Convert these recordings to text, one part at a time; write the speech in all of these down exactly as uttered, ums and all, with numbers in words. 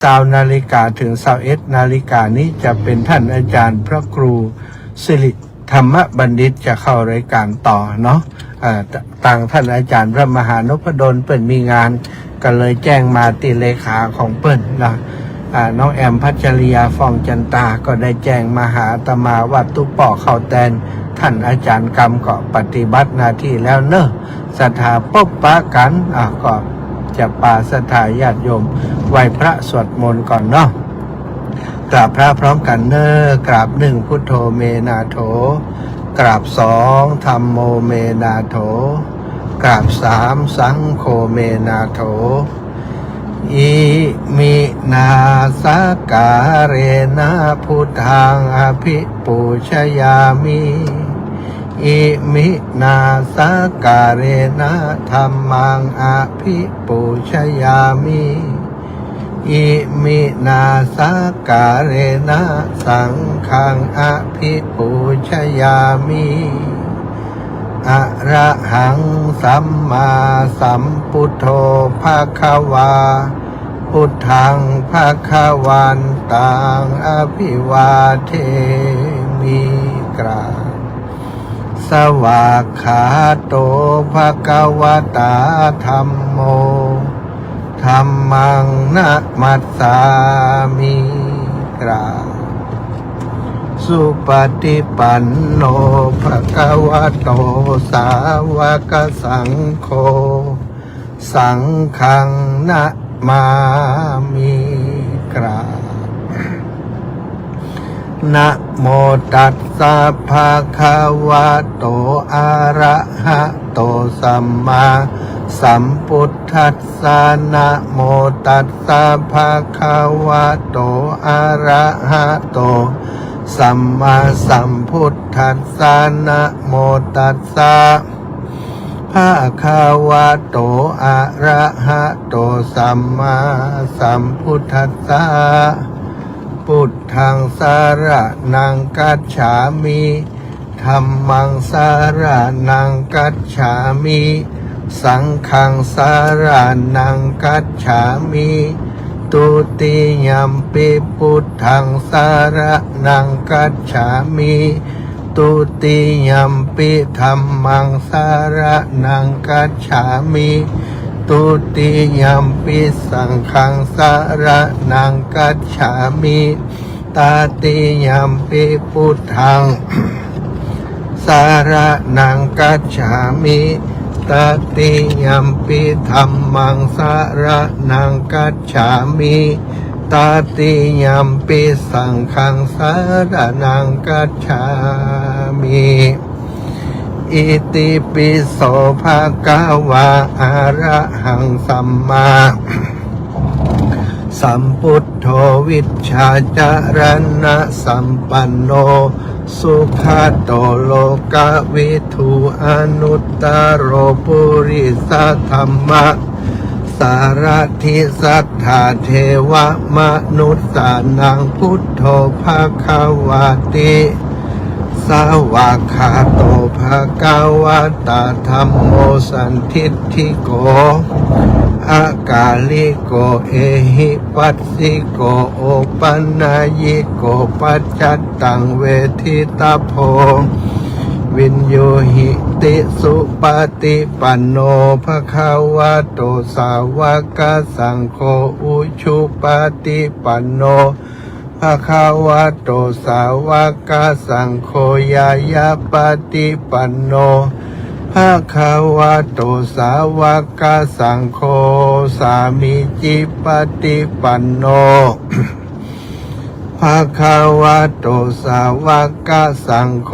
ซาวนาฬิกาเถิงซาวเอ็ดนาฬิกานี้จะเป๋นต้านอาจ๋ารย์พระครูสิริธรรมบัณฑิตจะเข้ารายก๋านต่อเนาะ เอ่อ ตางต้านอาจ๋ารย์พระมหานพดลเปิ้นมีงาน ก็เลยแจ้งมาตี้เลขาของเปิ้นเนาะ อ่า น้องแอมพัชริยา ฟองจันตา ก็ได้แจ้งมาหาอาตมาว่าตุ๊ปอเข้าแตน ต้านอาจ๋ารย์กำก็ปฏิบัติหน้าตี้แล้วเนาะ ศรัทธาปบปะกั๋น อ่ะ ก็จะปาศรัทธาญาติโยมไหว้พระสวดมนต์ก่อนเนาะ กราบพระพร้อมกั๋นเนาะ กราบหนึ่ง พุทโธเมนาโถ กราบสอง ธัมโมเมนาโถ กราบสาม สังโฆเมนาโถ อิมินาสการะนะ พุทธังอภิปูชยามิ อิมินาสการะนะ ธัมมังอภิปูชยามิ อิมินาสการะนะ สังฆังอภิปูชยามิ อะระหัง สัมมาสัมพุทโธ ภะคะวา พุทธัง ภะคะวันตัง อะภิวาเทมิ กราบ สวากขาโต ภะคะวะตา ธัมโม ธัมมัง นะมัสสามิ กราบ สุปะฏิปันโน ภะคะวะโต สาวะกะสังโฆ สังฆัง นะมามิ กราบ นะโมตัสสะ ภะคะวะโต อะระหะโต สัมมาสัมพุทธัสสะ นะโมตัสสะ ภะคะวะโต อะระหะโต สัมมาสัมพุทธัสสะ นะโมตัสสะ ภะคะวะโต อะระหะโต สัมมาสัมพุทธัสสะ พุทธัง สะระณัง คัจฉามิ ธัมมัง สะระณัง คัจฉามิ สังฆัง สะระณัง คัจฉามิ ทุติยัมปิ พุทธัง สะระณัง คัจฉามิ ทุติยัมปิ ธัมมัง สะระณัง คัจฉามิ ทุติยัมปิ สังฆัง สะระณัง คัจฉามิ ตติยัมปิ พุทธัง สะระณัง คัจฉามิ ตติยัมปิ ธัมมัง สะระณัง คัจฉามิ ตติยัมปิ สังฆัง สะระณัง คัจฉามิ อิติปิโส ภะคะวา อะระหัง สัมมาสัมพุทโธ วิชชาจะรณะสัมปันโน สุขะโต โลกะวิทู อนุตตะโร ปุริสะธัมมะสารถิ สัทธา เทวะมนุสสานัง พุทโธ ภะคะวาติ สวากขาโต ภะคะวะตา ธัมโม สันทิฏฐิโก อะกาลิโก เอหิปัสสิโก โอปันนยิโก ปัจจัตตัง เวทิตะโพ วินยูหิติ สุปะฏิปันโน ภะคะวะโต สาวะกะสังโฆ อุชุปะฏิปันโน ภะคะวะโต สาวะกะสังโฆ ญาญาปะฏิปันโน ภะคะวะโต สาวะกะสังโฆ สามีจิปะฏิปันโน ภะคะวะโต สาวะกะสังโฆ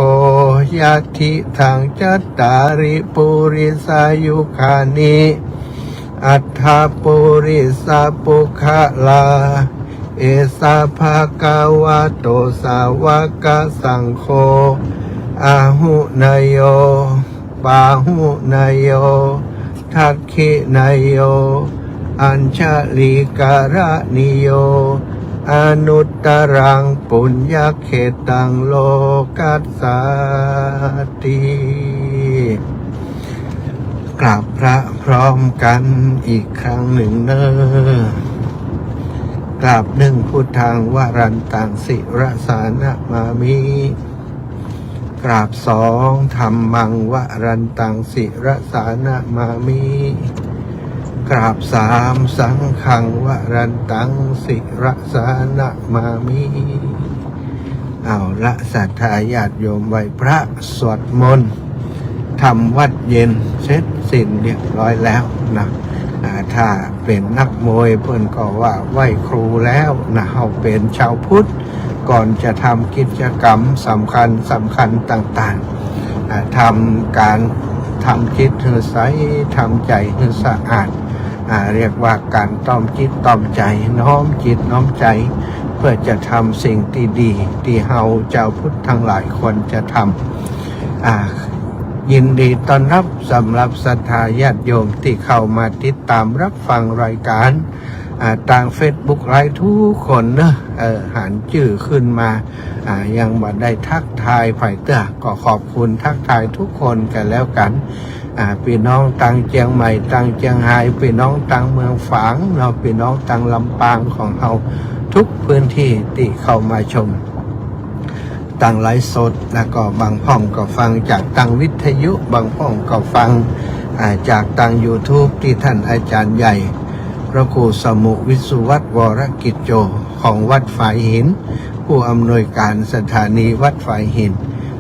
ยัตถิตัง จัตตาริ ปุริสายุคานิ อัตถะ ปุริสะปุคคละ เอสะ ภะคะวะโต สาวะกะสังโฆ อาหุเนโย ปาหุเนโย ทักขิเนโย อัญชลีกะระณิโย อนุตตะรัง ปุญญะเขตัง โลกัสสาติ กราบพระพร้อมกั๋นอีกครั้งนึ่งเน่อ กราบหนึ่ง พุทธังวรันตัง ศิรสานะมามิ กราบสอง ธัมมังวรันตัง ศิรสานะมามิ กราบสาม สังฆังวรันตัง ศิรสานะมามิ เอาละ ศรัทธาญาติโยมไหว้พระสวดมนต์ ทำวัตรเย็นเสร็จสิ้นเรียบร้อยแล้วนะ อ่า ถ้าเป๋นนักมวยเปิ้นก็ว่าไหว้ครูแล้วนะ เฮาเป๋นชาวพุทธ ก่อนจะทำกิจกรรมสำคัญสำคัญต่างๆ อ่า ทำการ ทำจิตหื้อใส ทำใจ๋หื้อสะอาด อ่า เรียกว่าการต้อมจิตต้อมใจ๋ น้อมจิตน้อมใจ๋ เพื่อจะทำสิ่งตี้ดี ตี้เฮาจาวพุทธตังหลายควรจะทำ อ่า ยินดีต้อนฮับสำหรับศรัทธาญาติโยมตี้เข้ามาติดต๋ามฮับฟังรายก๋าน อ่า ตางเฟซบุ๊กไลฟ์กู้คนเนาะ เออ หันจื้อขึ้นมา อ่า ยังบ่ได้ทักทายใผเตื้อ ก็ขอบคุณทักทายกู้คนกั๋นแล้วกั๋น อ่า ปี้น้องตางเจียงใหม่ ตางเจียงฮาย ปี้น้องตางเมืองฝางเนาะ ปี้น้องตางลำปางของเฮากู้พื้นตี้ตี้เข้ามาชมตางไลฟ์สด แล้วก็บางพ่องก็ฟังจากตางวิทยุ บางพ่องก็ฟัง อ่า จากตางยูทูบตี้ต้านอาจ๋ารย์ใหญ่ พระครูสมุห์ วิศวัตร วรกิจโจ ของวัดฝายหิน ผู้อำนวยก๋านสถานีวัดฝายหิน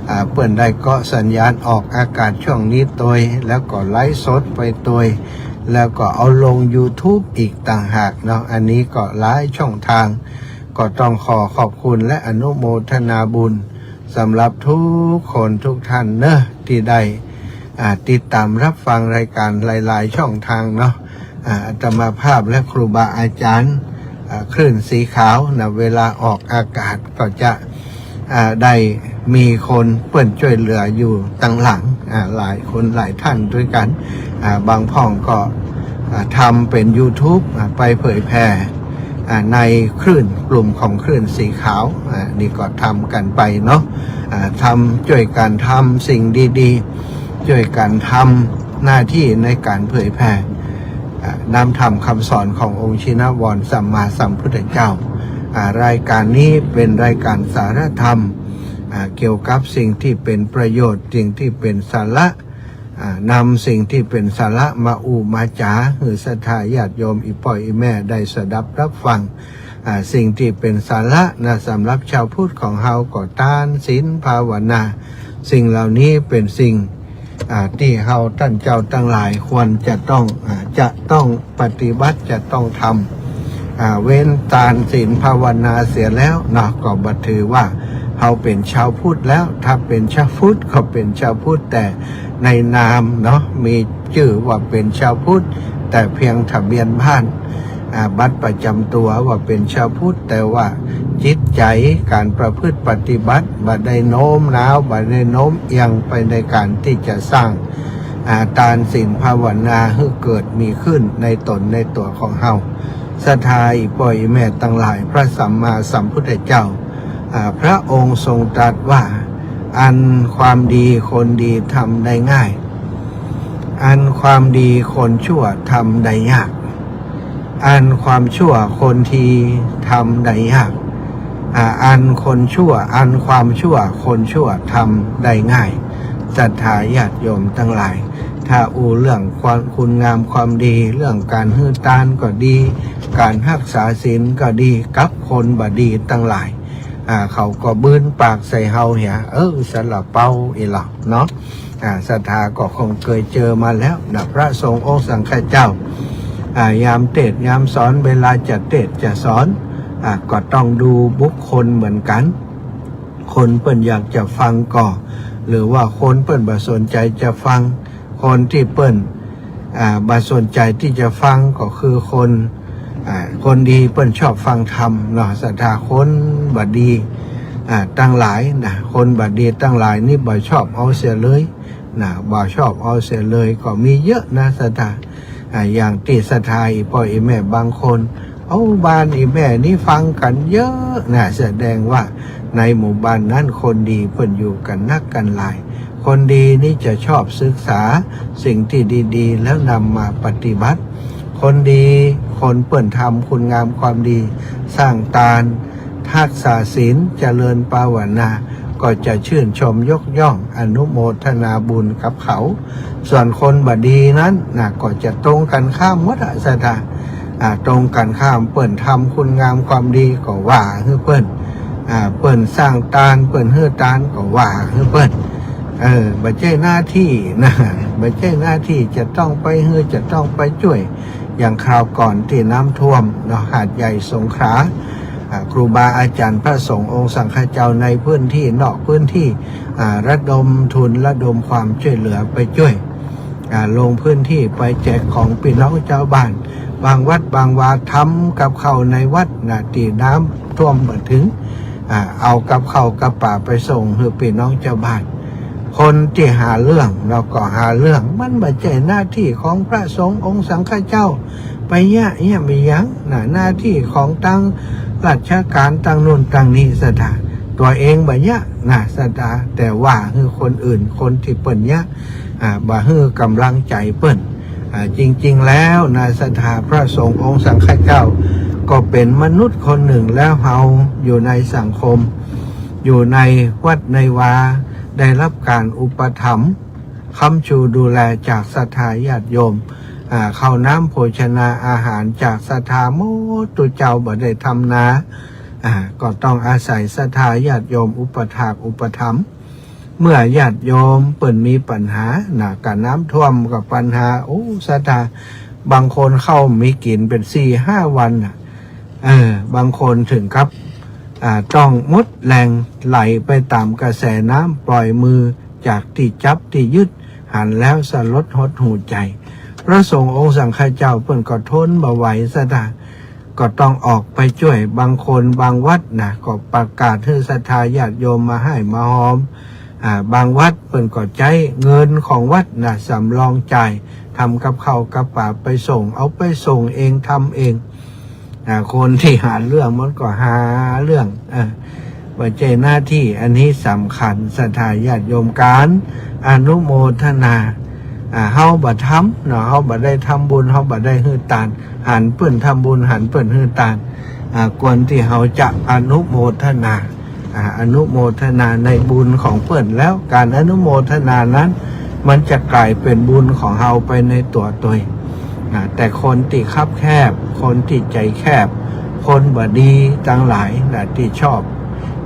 อ่า เปิ้นได้เกาะสัญญาณออกอากาศช่วงนี้ตวย แล้วก็ไลฟ์สดไปตวย แล้วก็เอาลงยูทูบอีกต่างหากเนาะ อันนี้ก็หลายช่องตาง ก็ต้องขอขอบคุณและอนุโมทนาบุญ สำหรับกู้คนกู้ต้านเนาะ ตี้ได้ อ่า ติดต๋ามฮับฟังรายก๋านหลายๆ ช่องตางเนาะ อ่า อาตมาภาพและครูบาอาจ๋ารย์ อ่า คลื่นสีขาวนะ เวลาออกอากาศก็จะ อ่า ได้มีคนเปิ้นจ้วยเหลืออยู่ตางหลัง อ่า หลายคนหลายต้านตวยกั๋น อ่า บางพ่องก็ อ่า ทำเป๋นยูทูบ อ่า ไปเผยแผ่ อ่า ในคลื่น กลุ่มของคลื่นสีขาว อ่า นี่ก็ทำกั๋นไปเนาะ อ่า ทำ จ้วยกั๋นทำสิ่งดีๆ จ้วยกั๋นทำหน้าตี้ในก๋านเผยแผ่ อ่า น้ำธรรมคำสอนขององค์ชินวรสัมมาสัมพุทธเจ้า อ่า รายก๋านนี้เป๋นรายก๋านสารธรรม อ่า เกี่ยวกับสิ่งตี้เป๋นประโยชน์ สิ่งตี้เป๋นสาระ อ่า นำสิ่งตี้เป๋นสาระมาอู้มาจ๋า หื้อศรัทธาญาติโยมอี่ป้ออี่แม่ได้สดับฮับฟัง อ่า สิ่งตี้เป๋นสาระนะ สำหรับจาวพุทธของเฮาก็ตาน ศีล ภาวนา สิ่งเหล่านี้เป๋นสิ่ง อ่า ตี้เฮาต้านเจ้าตังหลายควรจะต้อง อ่า จะต้องปฏิบัติ จะต้องทำ อ่า เว้นตาน ศีล ภาวนาเสียแล้วเนาะ ก็บ่ถือว่าเฮาเป๋นจาวพุทธแล้ว ถ้าเป๋นจาวพุทธก็เป๋นจาวพุทธแต่ในนามเนาะ มีจื้อว่าเป๋นจาวพุทธ แต่เพียงทะเบียนบ้าน อ่า บัตรประจ๋ำตั๋วว่าเป๋นจาวพุทธ แต่ว่าจิตใจ๋ก๋านประพฤติปฏิบัติบ่ได้โน้มน้าว บ่ได้โน้มเอียงไปในก๋านตี้จะสร้าง อ่า ตาน ศีล ภาวนาหื้อเกิดมีขึ้นในต๋นในตั๋วของเฮา ศรัทธาอี่ป้ออี่แม่ตังหลาย พระสัมมาสัมพุทธเจ้า อ่า พระองค์ทรงตรัสว่า อันความดีคนดีทำได้ง่าย อันความดีคนชั่วทำได้ยาก อันความชั่วคนดีทำได้ยาก อ่า อันคนชั่ว อันความชั่วคนชั่วทำได้ง่าย ศรัทธาญาติโยมตังหลาย ถ้าอู้เรื่องความ คุณงามความดี เรื่องก๋านหื้อตานก็ดี ก๋านฮักษาศีลก็ดี กับคนบ่ดีตังหลาย อ่า เขาก็บืนปากใส่เฮาเหีย เออ ซาลาเปาอี้หละเนาะ อ่า ศรัทธาก็คงเกยเจอมาแล้วนะ พระสงฆ์องค์สังฆเจ้า อ่า ยามเตสน์ยามสอน เวลาจะเตสน์จะสอน อ่า ก็ต้องดูบุคคลเหมือนกั๋น คนเปิ้นอยากจะฟังก็ หรือว่าคนเปิ้นบ่สนใจ๋จะฟัง คนตี้เปิ้น อ่า บ่สนใจ๋ตี้จะฟังก็คือคน อ่า คนดีเปิ้นชอบฟังธรรมเนาะ ศรัทธา คนบ่ดี อ่า ตังหลายนะ คนบ่ดีตังหลายนี่บ่ชอบเอาเสียเลยนะ บ่ชอบเอาเสียเลยก็มีเยอะนะ ศรัทธา อ่า อย่างตี้ศรัทธาอี่ป้ออี่แม่บางคน เอา บ้านอี่แม่นี่ฟังกั๋นเยอะนะ แสดงว่าในหมู่บ้านนั้นคนดีเปิ้นอยู่กั๋นนักกั๋นหลาย คนดีนี่จะชอบศึกษาสิ่งตี้ดีๆ แล้วนำมาปฏิบัติ คนดี คนเปิ้นทำคุณงามความดี สร้างตาน ฮักษาศีล เจริญภาวนา ก็จะชื่นชมยกย่อง อนุโมทนาบุญกับเขา ส่วนคนบ่ดีนั้นนะ ก็จะตรงกันข้ามหมดอะ ศรัทธา อ่า ตรงกันข้าม เปิ้นทำคุณงามความดีก็ว่าหื้อเปิ้น อ่า เปิ้นสร้างตาน เปิ้นหื้อตานก็ว่าหื้อเปิ้น เออ บ่ใจ้หน้าตี้นะ บ่ใจ้หน้าตี้จะต้องไปหื้อ จะต้องไปจ้วย อย่างคราวก่อนตี้น้ำท่วมเนาะ หาดใหญ่สงขลา อ่า ครูบาอาจ๋ารย์พระสงฆ์องค์สังฆเจ้าในพื้นตี้ นอกพื้นตี้ อ่า ระดมทุนระดมความจ้วยเหลือไปจ้วย อ่า ลงพื้นตี้ไปแจกของปี้น้องจาวบ้าน บางวัดบางวาทำกับข้าวในวัดนะ ตี้น้ำท่วมบ่เถิง อ่า เอากับข้าวกับป๋าไปส่งหื้อปี้น้องจาวบ้าน คนตี้หาเรื่องเนาะก็หาเรื่อง มันบ่ใจ้หน้าตี้ของพระสงฆ์องค์สังฆเจ้า ไปเยียะเยียะบ่หยังนะ หน้าตี้ของตังราชก๋านตังโน้นตังนี้ ศรัทธา ตั๋วเองบ่เยียะนะ ศรัทธา แต่ว่าหื้อคนอื่น คนตี้เปิ้นเยียะ อ่า บ่หื้อกำลังใจ๋เปิ้น อ่า จริงๆ แล้วนะ ศรัทธา พระสงฆ์องค์สังฆเจ้า ก็เป๋นมนุษย์คนนึ่ง แล้วเฮาอยู่ในสังคม อยู่ในวัดในวา ได้ฮับก๋านอุปถัมภ์ ค้ำชูดูแลจากศรัทธาญาติโยม อ่า ข้าวน้ำโภชนาอาหารจากศรัทธาหมด ตุ๊เจ้าบ่ได้ทำนา อ่า ก็ต้องอาศัยศรัทธาญาติโยมอุปถากอุปถัมภ์ เมื่อญาติโยมเปิ้นมีปัญหานะ กาน้ำท่วมก็ปัญหา โอ้ ศรัทธา บางคนข้าวบ่มีกิ๋นเป๋นสี่ห้าวันน่ะ เออ บางคนเถิงกับ อ่า ต้องหมดแฮง ไหลไปต๋ามกระแสน้ำ ปล่อยมือจากตี้จับตี้ยึด หันแล้วสลดหดหู่ใจ๋ พระสงฆ์องค์สังฆเจ้าเปิ้นก็ทนบ่ไหว ศรัทธา ก็ต้องออกไปจ้วย บางคนบางวัดนะ ก็ประกาศหื้อศรัทธาญาติโยมมาฮ้ายมาฮอม อ่า บางวัดเปิ้นก็ใจ๊เงินของวัดนะ สำรองจ่าย ทำกับข้าวกับป๋าไปส่ง เอาไปส่งเอง ทำเอง อ่า คนตี้หาเรื่องมันก็หาเรื่อง อ่า บ่ใจ้หน้าตี้ อันนี้สำคัญ ศรัทธาญาติโยม ก๋านอนุโมทนา อ่า เฮาบ่ทำเนาะ เฮาบ่ได้ทำบุญ เฮาบ่ได้หื้อตาน หันเปิ้นทำบุญ หันเปิ้นหื้อตาน อ่า ควรตี้เฮาจะอนุโมทนา อ่า อนุโมทนาในบุญของเปิ้น แล้วก๋านอนุโมทนานั้น มันจะก๋ายเป๋นบุญของเฮาไปในตั๋วตวย อ่า แต่คนตี้คับแคบ คนตี้ใจ๋แคบ คนบ่ดีตังหลายนะ ตี้ชอบ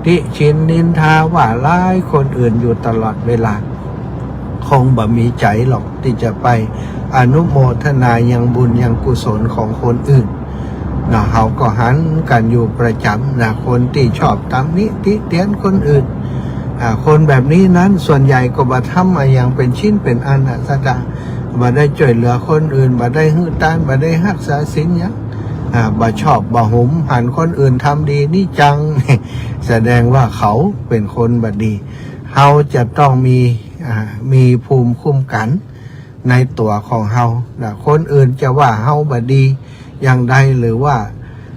ติฉินนินทาว่าร้ายคนอื่นอยู่ตลอดเวลา คงบ่มีใจ๋หรอกตี้จะไปอนุโมทนายังบุญยังกุศลของคนอื่น นะ เฮาก็หันกั๋นอยู่ประจ๋ำนะ คนตี้ชอบตำหนิติเตียนคนอื่น อ่า คนแบบนี้นั้นส่วนใหญ่ก็บ่ทำอะหยังเป๋นชิ้นเป๋นอันน่ะ ศรัทธา บ่ได้จ้วยเหลือคนอื่น บ่ได้หื้อตาน บ่ได้ฮักษาศีลหยัง อ่า บ่ชอบบ่หุม หันคนอื่นทำดีนี่จัง แสดงว่าเขาเป๋นคนบ่ดี เฮาจะต้องมี อ่า มีภูมิคุ้มกั๋น ในตั๋วของเฮานะ คนอื่นจะว่าเฮาบ่ดีอย่างใด หรือว่า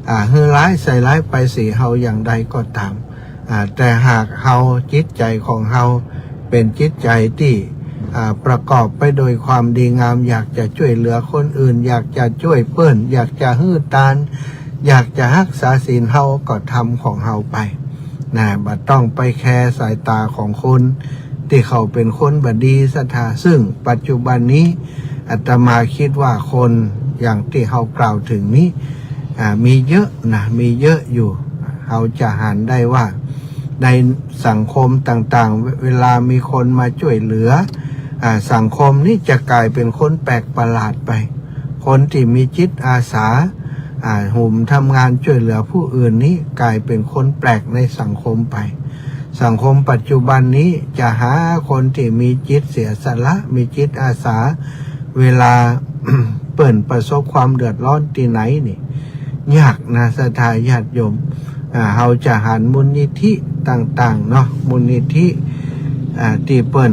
อ่า หื้อร้ายใส่ร้ายป้ายสีเฮาอย่างใดก็ต๋าม อ่า แต่หากเฮา จิตใจ๋ของเฮาเป๋นจิตใจ๋ตี้ อ่า ประกอบไปโดยความดีงาม อยากจะจ้วยเหลือคนอื่น อยากจะจ้วยเปิ้น อยากจะหื้อตาน อยากจะฮักษาศีล เฮาก็ทำของเฮาไป นะ บ่ต้องไปแคร์สายต๋าของคนตี้เขาเป๋นคนบ่ดี ศรัทธา ซึ่งปัจจุบันนี้อาตมาคิดว่าคนอย่างตี้เฮากล่าวเถิงนี้ อ่า มีเยอะนะ มีเยอะอยู่ เฮาจะหันได้ว่าในสังคมต่างๆ เว- เวลามีคนมาจ้วยเหลือ อ่า สังคมนี้จะก๋ายเป๋นคนแปลกประหลาดไป คนตี้มีจิตอาสา อ่า หุมทำงานจ้วยเหลือผู้อื่นนี้ก๋ายเป๋นคนแปลกในสังคมไป สังคมปัจจุบันนี้จะหาคนตี้มีจิตเสียสละ มีจิตอาสา เวลา เปิ้นประสบความเดือดร้อนตี้ไหนนี่ ยากนะ ศรัทธาญาติโยม อ่า เฮาจะหันมูลนิธิต่างๆ เนาะ มูลนิธิ อ่า ตี้เปิ้น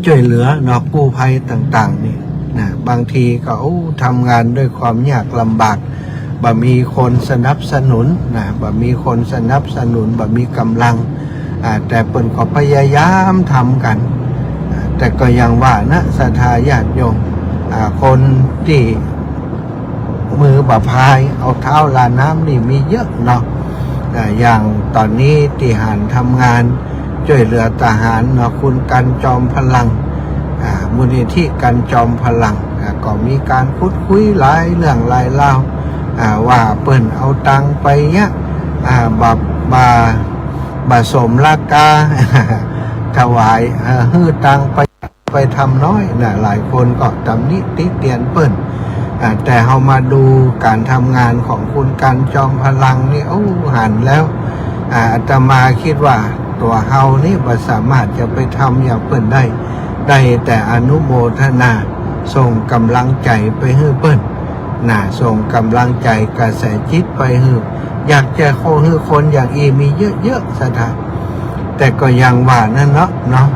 จ้วยเหลือเนาะ กู้ภัยต่างๆ นี่นะ บางทีก็ โอ้ ทำงานด้วยความยากลำบาก บ่มีคนสนับสนุนนะ บ่มีคนสนับสนุน บ่มีก๋ำลัง อ่า แต่เปิ้นก็พยายามทำกั๋น อ่า แต่ก็อย่างว่านะ ศรัทธาญาติโยม อ่า คนตี้ มือบ่าพาย เอาเท้าลาน้ำนี่มีเยอะเนาะ อ่า อย่างต๋อนนี้ตี้หันทำงานจ้วยเหลือทหารเนาะ คุณกันจอมพลัง อ่า มูลนิธิกันจอมพลัง อ่า ก็มีก๋านขุดคุยหลายเรื่องหลายราว อ่า ว่าเปิ้นเอาตังค์ไปเยียะ อ่า บ่า บ่า บ่าสมราคา ถวาย เอ่อ หื้อตังค์ไป ไปทำน้อยนะ หลายคนก็ตำหนิติเตียนเปิ้น อ่า แต่เฮามาดูก๋านทำงานของคุณกันจอมพลังนี่ โอ้ หันแล้ว อ่า อาตมาคิดว่าตั๋วเฮานี่บ่สามารถจะไปทำอย่างเปิ้นได้ ได้แต่อนุโมทนา ส่งก๋ำลังใจ๋ไปหื้อเปิ้นนะ ส่งก๋ำลังใจ๋กระแสจิตไปหื้อ อยากจะขอหื้อคนอย่างอี้มีเยอะๆ ศรัทธา แต่ก็อย่างว่านั่นเนาะ เนาะ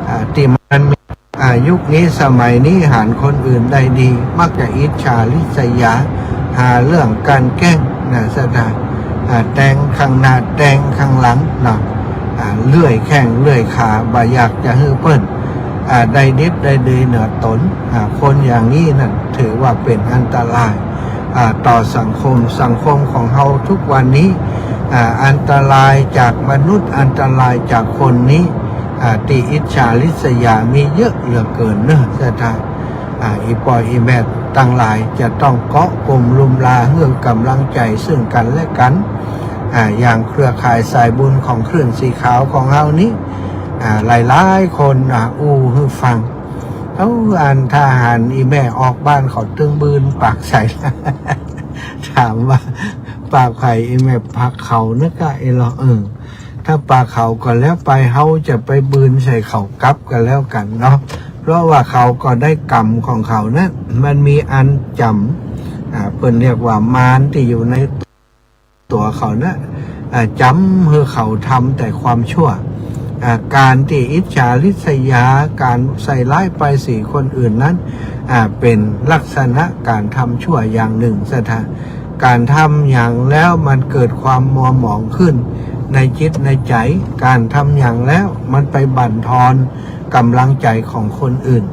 อ่า ตี้มันมี อ่า ยุคนี้สมัยนี้หันคนอื่นได้ดี มักจะอิจฉาริษยา หาเรื่องกลั่นแกล้งนะ ศรัทธา อ่า แตงข้างหน้าแตงข้างหลังเนาะ อ่า เลื่อยแข้งเลื่อยขา บ่อยากจะหื้อเปิ้น อ่า ได้ดิบได้ดีเหนือต๋น อ่า คนอย่างนี้นั่นถือว่าเป๋นอันตราย อ่า ต่อสังคม สังคมของเฮาทุกวันนี้ อ่า อันตรายจากมนุษย์ อันตรายจากคนนี้ อ่า ตี้อิจฉาริษยามีเยอะเหลือเกินเนาะ ศรัทธา อ่า อี่ป้ออี่แม่ตังหลายจะต้องเกาะกลุ่มลุมลาหื้อก๋ำลังใจ๋ซึ่งกั๋นและกั๋น อ่า อย่างเครือข่ายสายบุญของคลื่นสีขาวของเฮานี้ อ่า หลายๆ คน อ่า อู้หื้อฟัง เอ้า อันถ้าหันอี่แม่ออกบ้านเขาตึงบืนปากใส ถามว่าปากใผ อี่แม่ปากเขาเนาะ กะเอลอ เออ ถ้าปากเขาก็แล้วไป เฮาจะไปบืนใส่เขากลับก็แล้วกั๋นเนาะ เพราะว่าเขาก็ได้กรรมของเขานะ มันมีอันจ๋ำ อ่า เปิ้นเรียกว่ามารตี้อยู่ใน ตั๋วเขานะ อ่า จ๋ำหื้อเขาทำแต่ความชั่ว อ่า ก๋านตี้อิจฉาริษยา ก๋านใส่ร้ายป้ายสีคนอื่นนั้น อ่า เป๋นลักษณะก๋านทำชั่วอย่างนึ่ง ศรัทธา ก๋านทำหยังแล้วมันเกิดความมัวหมองขึ้นในจิตในใจ๋ ก๋านทำหยังแล้วมันไปบั่นทอน ก๋ำลังใจ๋ของคนอื่น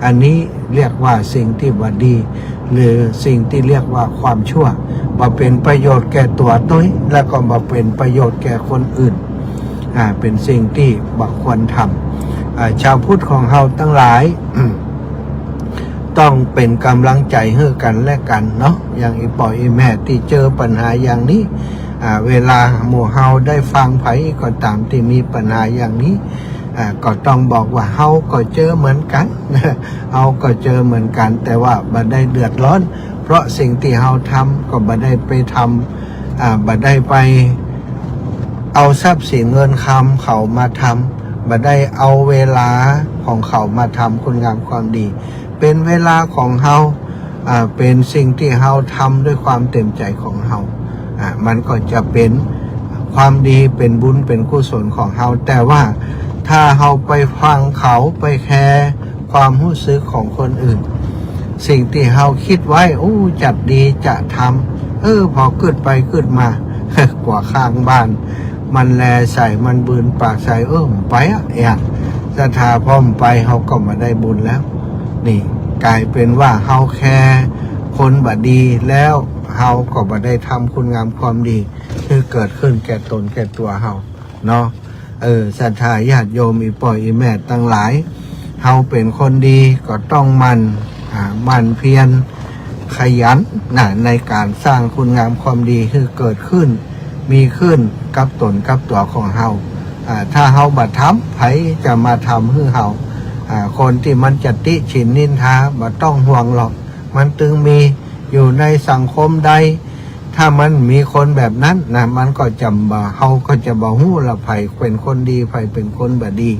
อันนี้เรียกว่าสิ่งตี้บ่ดี หรือสิ่งตี้เรียกว่าความชั่ว บ่เป๋นประโยชน์แก่ตั๋วตวย แล้วก็บ่เป๋นประโยชน์แก่คนอื่น อ่า เป๋นสิ่งตี้บ่ควรทำ อ่า ชาวพุทธของเฮาตังหลาย ต้องเป๋นก๋ำลังใจ๋หื้อกั๋นและกั๋นเนาะ อย่างอี่ป้ออี่แม่ตี้เจอปัญหาอย่างนี้ อ่า เวลาหมู่เฮาได้ฟังใผก็ต๋ามตี้มีปัญหาอย่างนี้ อ่า ก็ต้องบอกว่าเฮาก็เจอเหมือนกั๋น เฮาก็เจอเหมือนกั๋น แต่ว่าบ่ได้เดือดร้อน เพราะสิ่งตี้เฮาทำก็บ่ได้ไปทำ อ่า บ่ได้ไปเอาทรัพย์สินเงินคำเขามาทำ บ่ได้เอาเวลาของเขามาทำคุณงามความดี เป๋นเวลาของเฮา อ่า เป๋นสิ่งตี้เฮาทำด้วยความเต็มใจ๋ของเฮา อ่า มันก็จะเป๋นความดี เป๋นบุญ เป๋นกุศลของเฮา แต่ว่าถ้าเฮาไปฟังเขา ไปแคร์ความฮู้สึกของคนอื่น สิ่งตี้เฮาคิดไว้ อู้ จักดีจะทำ เออ พอกึ๊ดไปกึ๊ดมา กั๋วข้างบ้าน มันแลใส่ มันบืนปากใส่ เออ บ่ไปอะ เอีย ศรัทธา พอบ่ไป เฮาก็บ่ได้บุญแล้ว นี่ ก๋ายเป๋นว่าเฮาแคร์คนบ่ดี แล้วเฮาก็บ่ได้ทำคุณงามความดี หื้อเกิดขึ้นแก่ต๋นแก่ตั๋วเฮาเนาะ เออ ศรัทธาญาติโยม อี่ป้ออี่แม่ตังหลาย เฮาเป๋นคนดีก็ต้องหมั่น อ่า หมั่นเพียร ขยันนะ ในก๋านสร้างคุณงามความดีหื้อเกิดขึ้น มีขึ้นกับต๋นกับตั๋วของเฮา อ่า ถ้าเฮาบ่ทำ ใผจะมาทำหื้อเฮา อ่า คนตี้มันจะติฉินนินทา บ่ต้องห่วงหรอก มันตึงมีอยู่ในสังคมใด ถ้ามันมีคนแบบนั้นนะ มันก็จะบ่ เฮาก็จะบ่ฮู้ละ ใผเป๋นคนดี ใผเป๋นคนบ่ดี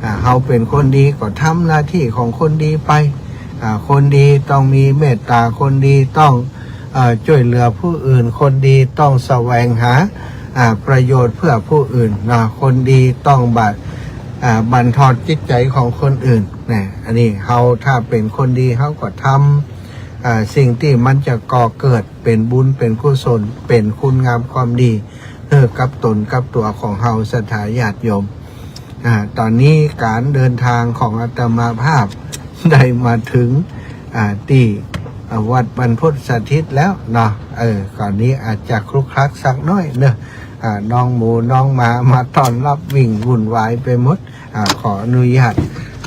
อ่า เฮาเป๋นคนดีก็ทำหน้าตี้ของคนดีไป อ่า คนดีต้องมีเมตต๋า คนดีต้อง เอ่อ จ้วยเหลือผู้อื่น คนดีต้องแสวงหา อ่า ประโยชน์เพื่อผู้อื่นนะ คนดีต้องบ่ อ่า บั่นทอนจิตใจ๋ของคนอื่นนะ อันนี้เฮาถ้าเป๋นคนดี เฮาก็ทำ อ่า สิ่งตี้มันจะก่อเกิดเป๋นบุญ เป๋นกุศล เป๋นคุณงามความดี เออ กับต๋นกับตั๋วของเฮา ศรัทธาญาติโยม อ่า ต๋อนนี้ก๋านเดินทางของอาตมาภาพได้มาเถิง อ่า ตี้ อ่า วัดบรรพตสถิตแล้วเนาะ เออ ก่อนนี้อาจจะคลุกคลักสักหน้อยเนาะ อ่า น้องหมูน้องหมามาต้อนรับวิ่งวุ่นวายไปหมด อ่า ขออนุญาต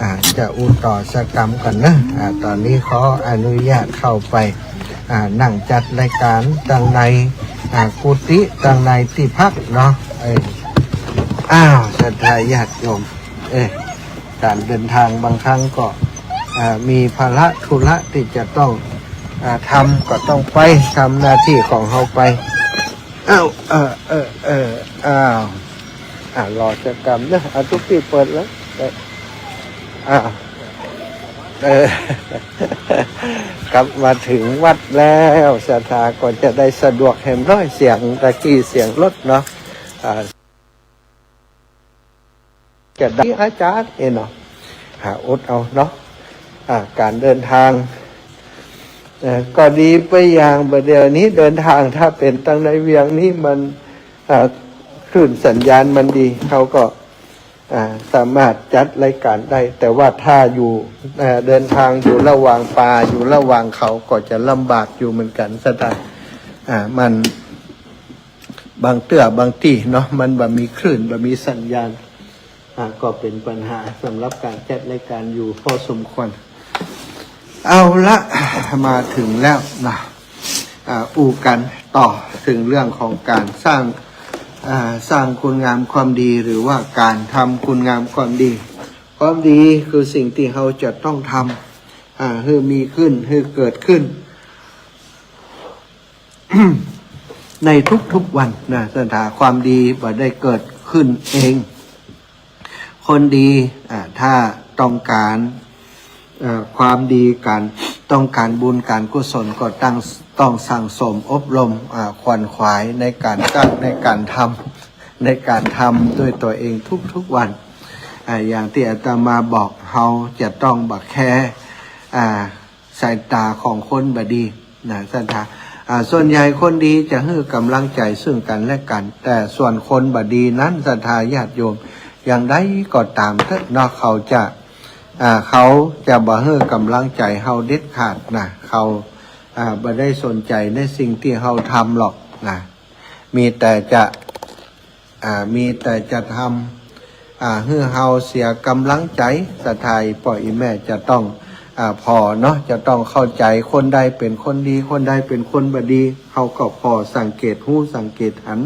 อ่า จะอู้ต่อสักกำก่อนเนาะ อ่า ตอนนี้ขออนุญาตเข้าไป อ่า นั่งจัดรายการตังใน อ่า กุฏิตังในตี้พักเนาะ เออ อ้าว ศรัทธาญาติโยม เออ การเดินทางบางครั้งก็ อ่า มีภาระธุระที่จะต้อง อ่า ทำก็ต้องไป ทำหน้าตี้ของเฮาไป อ้าว เออ เออ เออ อ้าว อ่า รอสักกำเนาะ เอาตุ๊กตี้เปิดแล้ว เออ อ้าว เออ กลับมาถึงวัดแล้ว ศรัทธาก็จะได้สะดวกแหมน้อย เสียงตะกี้เสียงรถเนาะ อ่า จะได้อาจารย์เองเนาะ หาอดเอาเนาะ อ่า การเดินทาง เอ่อ ก็ดีไปอย่าง บ่าเดี่ยวนี้เดินทางถ้าเป๋นตังในเวียงนี้มัน อ่า คลื่นสัญญาณมันดี เฮาก็ อ่า สามารถจัดรายการได้ แต่ว่าถ้าอยู่ เอ่อ เดินทางอยู่ระหว่างป่า อยู่ระหว่างเขาก็จะลำบากอยู่เหมือนกั๋น ศรัทธา อ่า มัน บางเตื้อบางตี้เนาะ มันบ่มีคลื่น บ่มีสัญญาณ อ่า ก็เป๋นปัญหาสำหรับการจัดรายการอยู่พอสมควร เอาละ มาถึงแล้วนะ อ่า อู้กั๋นต่อเถิงเรื่องของการสร้าง อ่า สร้างคุณงามความดี หรือว่าการทำคุณงามความดี ความดีคือสิ่งตี้เฮาจะต้องทำ อ่า หื้อมีขึ้น หื้อเกิดขึ้น ในทุกๆวันนะ ศรัทธา ความดีบ่ได้เกิดขึ้นเอง คนดี อ่า ถ้าต้องก๋าน เอ่อ ความดี ก๋าน ต้องก๋านบุญก๋านกุศลก็ต้อง ต้องสั่งสมอบรม อ่า ขวนขวายในก๋านสร้าง ในก๋านทำ ในก๋านทำด้วยตั๋วเองทุกๆวัน อ่า อย่างตี้อาตมาบอก เฮาจะต้องบ่แคร์ อ่า สายต๋าของคนบ่ดีนะ ศรัทธา อ่า ส่วนใหญ่คนดีจะหื้อก๋ำลังใจ๋ซึ่งกั๋นและกั๋น แต่ส่วนคนบ่ดีนั้น ศรัทธาญาติโยม อย่างใดก็ต๋ามเต๊อะเนาะ เขาจะ อ่า เขาจะบ่หื้อก๋ำลังใจ๋เฮาเด็ดขาดนะ เขา อ่า บ่ได้สนใจ๋ในสิ่งตี้เฮาทำหรอกนะ มีแต่จะ อ่า มีแต่จะทำ อ่า หื้อเฮาเสียก๋ำลังใจ๋ ศรัทธา ป้ออีแม่จะต้อง อ่า ผ่อเนาะ จะต้องเข้าใจ๋ คนใดเป๋นคนดี คนใดเป๋นคนบ่ดี เฮาก็ผ่อสังเกตฮู้ สังเกตหัน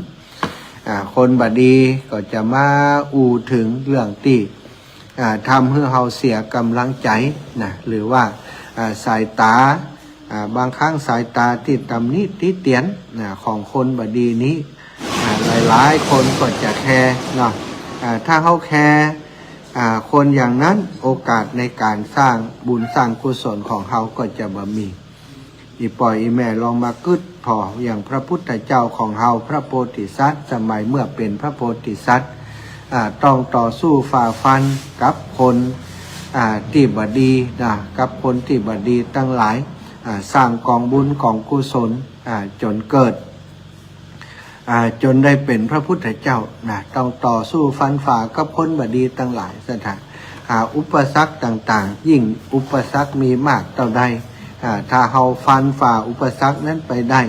อ่า คนบ่ดีก็จะมาอู้เถิงเรื่องตี้ อ่า ทำหื้อเฮาเสียก๋ำลังใจ๋นะ หรือว่า อ่า สายต๋า อ่า บางครั้งสายต๋าตี้ตำหนิติเตียนนะ ของคนบ่ดีนี้ อ่า หลายๆคนก็จะแคร์เนาะ อ่า ถ้าเฮาแคร์ อ่า คนอย่างนั้น โอกาสในก๋านสร้างบุญสร้างกุศลของเฮาก็จะบ่มี อีป้ออีแม่ลองมากึ๊ดผ่อ อย่างพระพุทธเจ้าของเฮา พระโพธิสัตว์ สมัยเมื่อเป๋นพระโพธิสัตว์ อ่า ต้องต่อสู้ฝ่าฟันกับคน อ่า ตี้บ่ดีนะ กับคนตี้บ่ดีตังหลาย อ่า สร้างก๋องบุญก๋องกุศล อ่า จ๋นเกิด อ่า จ๋นได้เป๋นพระพุทธเจ้านะ ต้องต่อสู้ฟันฝ่ากับคนบ่ดีตังหลาย ศรัทธา อ่า อุปสรรคต่างๆ ยิ่งอุปสรรคมีมากเต้าใด อ่า ถ้าเฮาฟันฝ่าอุปสรรคนั้นไปได้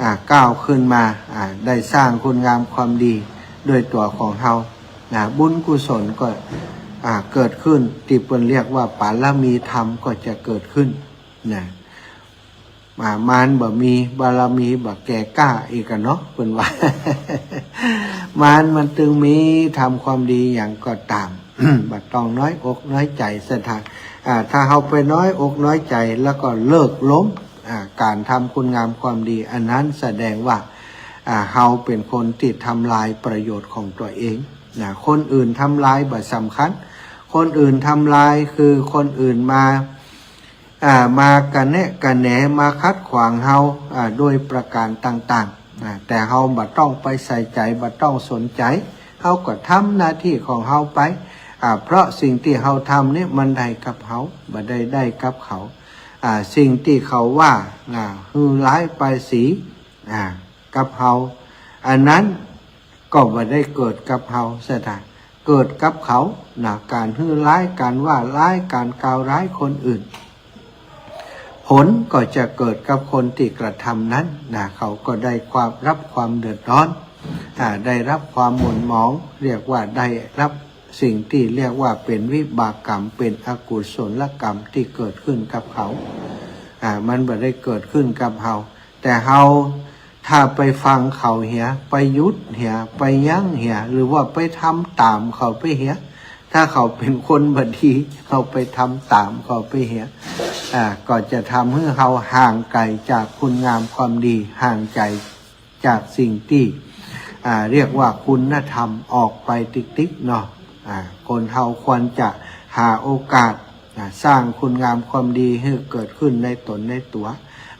อ่า ก้าวขึ้นมา อ่า ได้สร้างคุณงามความดีด้วยตั๋วของเฮานะ บุญกุศลก็ อ่า เกิดขึ้น ตี้เปิ้นเรียกว่าบารมีธรรมก็จะเกิดขึ้นนะ อ่า มารบ่มีบารมีบ่แก่กล้าอีกอะเนาะ เปิ้นว่า มารมันตึงมี ทำความดีหยังก็ต๋าม บ่ต้องน้อยอกน้อยใจ๋ ศรัทธา อ่า ถ้าเฮาไปน้อยอกน้อยใจ๋แล้วก็เลิกล้ม อ่า ก๋านทำคุณงามความดี อันนั้นแสดงว่า อ่า เฮาเป๋นคนตี้ทำลายประโยชน์ของตั๋วเองนะ คนอื่นทำลายบ่สำคัญ คนอื่นทำลายคือคนอื่นมา อ่า มากระแนะกระแหน มาขัดขวางเฮา อ่า ด้วยประก๋านต่างๆ อ่า แต่เฮาบ่ต้องไปใส่ใจ๋ บ่ต้องสนใจ๋ เฮาก็ทำหน้าตี้ของเฮาไป อ่า เพราะสิ่งตี้เฮาทำนี้มันได้กับเฮา บ่ได้ได้กับเขา อ่า สิ่งตี้เขาว่า อ่า หื้อร้ายป้ายสี อ่า กับเฮา อันนั้น ก็บ่ได้เกิดกับเฮา ศรัทธา เกิดกับเขานะ ก๋านหื้อร้าย ก๋านว่าร้าย ก๋านกล่าวร้ายคนอื่น ผลก็จะเกิดกับคนตี้กระทำนั้นนะ เขาก็ได้ความ รับความเดือดร้อน อ่า ได้รับความหม่นหมอง เรียกว่าได้รับสิ่งตี้เรียกว่าเป๋นวิบากกรรม เป๋นอกุศลกรรมตี้เกิดขึ้นกับเขา อ่า มันบ่ได้เกิดขึ้นกับเฮา แต่เฮา ถ้าไปฟังเขาเหีย ไปหยุดเหีย ไปยั้งเหีย หรือว่าไปทำต๋ามเขาไปเหีย ถ้าเขาเป๋นคนบ่ดี เฮาไปทำต๋ามเขาไปเหีย อ่า ก็จะทำหื้อเฮาห่างไก๋จากคุณงามความดี ห่างไก๋จากสิ่งตี้ อ่า เรียกว่าคุณธรรมออกไปติ๊กๆ เนาะ อ่า คนเฮาควรจะหาโอกาส อ่า สร้างคุณงามความดีหื้อเกิดขึ้นในต๋นในตั๋ว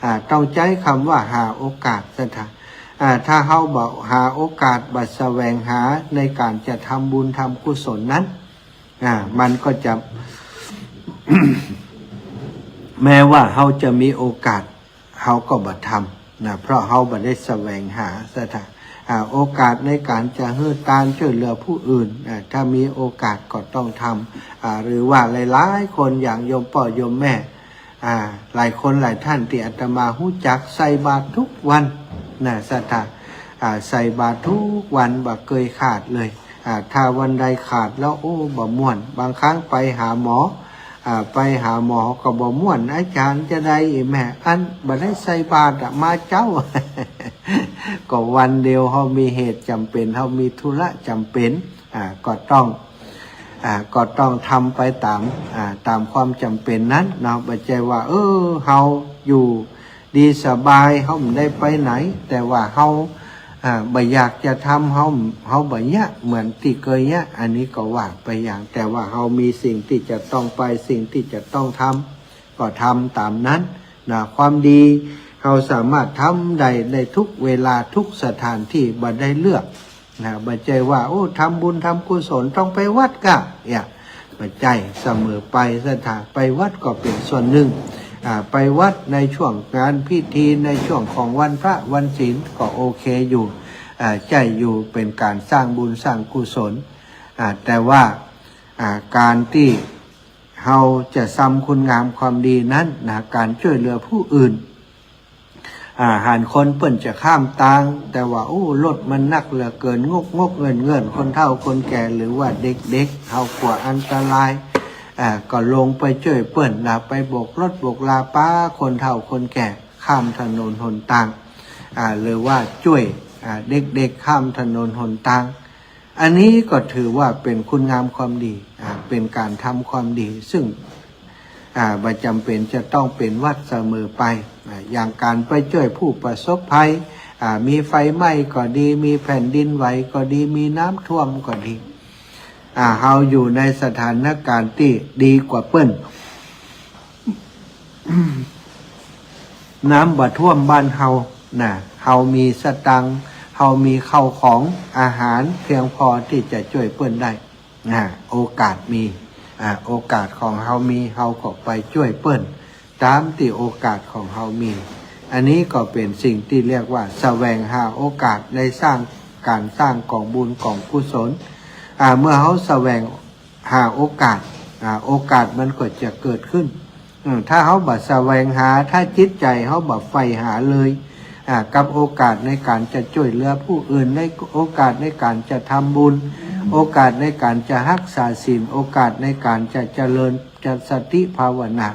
อ่า ต้องใจ๊กำว่าหาโอกาสซะถา อ่า ถ้าเฮาบ่หาโอกาส บ่แสวงหาในก๋านจะทำบุญทำกุศลนั้น อ่า มันก็จะ แม้ว่าเฮาจะมีโอกาส เฮาก็บ่ทำนะ เพราะเฮาบ่ได้แสวงหาซะถา อ่า โอกาสในก๋านจะหื้อตานจ้วยเหลือผู้อื่น อ่า ถ้ามีโอกาสก็ต้องทำ อ่า หรือว่าหลายๆ คนอย่างโยมป้อโยมแม่ อ่า หลายคนหลายท่านตี้อาตมาฮู้จักใส่บาตรกู้วันนะ ศรัทธา อ่า ใส่บาตรกู้วันบ่เกยขาดเลย อ่า ถ้าวันใดขาดแล้ว โอ้ บ่ม่วน บางครั้งไปหาหมอ อ่า ไปหาหมอก็บ่ม่วน อาจ๋ารย์จะใดอีแม่ อันบ่ได้ใส่บาตรอะ มาเจ๊า ก็วันเดียวเฮามีเหตุจ๋ำเป๋น เฮามีธุระจ๋ำเป๋น อ่า ก็ต้อง อ่า ก็ต้องทำไปต๋าม อ่า ต๋ามความจ๋ำเป๋นนั้นเนาะ บ่ใจ้ว่า เออ เฮาอยู่ดีสบาย เฮาบ่ได้ไปไหน แต่ว่าเฮา อ่า บ่อยากจะทำ เฮา เฮาบ่เยียะเหมือนตี้เกยเยียะ อันนี้ก็ว่าไปอย่าง แต่ว่าเฮามีสิ่งตี้จะต้องไป สิ่งตี้จะต้องทำ ก็ทำต๋ามนั้นนะ ความดีเฮาสามารถทำได้ในทุกเวลา ทุกสถานตี้ บ่ได้เลือกนะ บ่ใจ้ว่า โอ้ ทำบุญทำกุศลต้องไปวัดก้า เนี่ย บ่ใจ้เสมอไป ศรัทธา ไปวัดก็เป๋นส่วนนึ่ง อ่า ไปวัดในช่วงงานพิธี ในช่วงของวันพระวันศีลก็โอเคอยู่ อ่า ใจ้อยู่ เป๋นก๋านสร้างบุญสร้างกุศล อ่า แต่ว่า อ่า ก๋านตี้ เฮาจะทำคุณงามความดีนั้นนะ ก๋านจ้วยเหลือผู้อื่น อ่า หันคนเปิ้นจะข้ามตาง แต่ว่า โอ้ รถมันนักเหลือเกิน งกงกเงินเงิน คนเฒ่าคนแก่ หรือว่าเด็กๆ เฮากลัวอันตราย อ่า ก็ลงไปจ้วยเปิ้นนะ ไปโบกรถโบกราปาคนเฒ่าคนแก่ข้ามถนนหนตาง อ่า หรือว่าจ้วย อ่า เด็กๆ ข้ามถนนหนตาง อันนี้ก็ถือว่าเป๋นคุณงามความดี อ่า เป๋นก๋านทำความดี ซึ่ง อ่า บ่จ๋ำเป๋นจะต้องเป๋นวัดเสมอไป อ่า อย่างก๋านไปจ้วยผู้ประสบภัย อ่า มีไฟไหม้ก็ดี มีแผ่นดินไหวก็ดี มีน้ำท่วมก็ดี อ่า เฮาอยู่ในสถานก๋ารณ์ตี้ดีกว่าเปิ้น น้ำบ่ท่วมบ้านเฮานะ เฮามีสตางค์ เฮามีข้าวของอาหารเพียงพอตี้จะจ้วยเปิ้นได้นะ โอกาสมี อ่า โอกาสของเฮามี เฮาก็ไปจ้วยเปิ้นต๋ามตี้โอกาสของเฮามี อันนี้ก็เป๋นสิ่งตี้เรียกว่าแสวงหาโอกาสในสร้าง ก๋านสร้างก๋องบุญก๋องกุศล อ่า เมื่อเฮาแสวงหาโอกาส อ่า โอกาสมันก็จะเกิดขึ้น อืม ถ้าเฮาบ่แสวงหา ถ้าจิตใจ๋เฮาบ่ใฝ่หาเลย อ่า กับโอกาสในก๋านจะจ้วยเหลือผู้อื่น ในโอกาสในก๋านจะทำบุญ โอกาสในก๋านจะฮักษาศีล โอกาสในก๋านจะเจริญสติภาวนา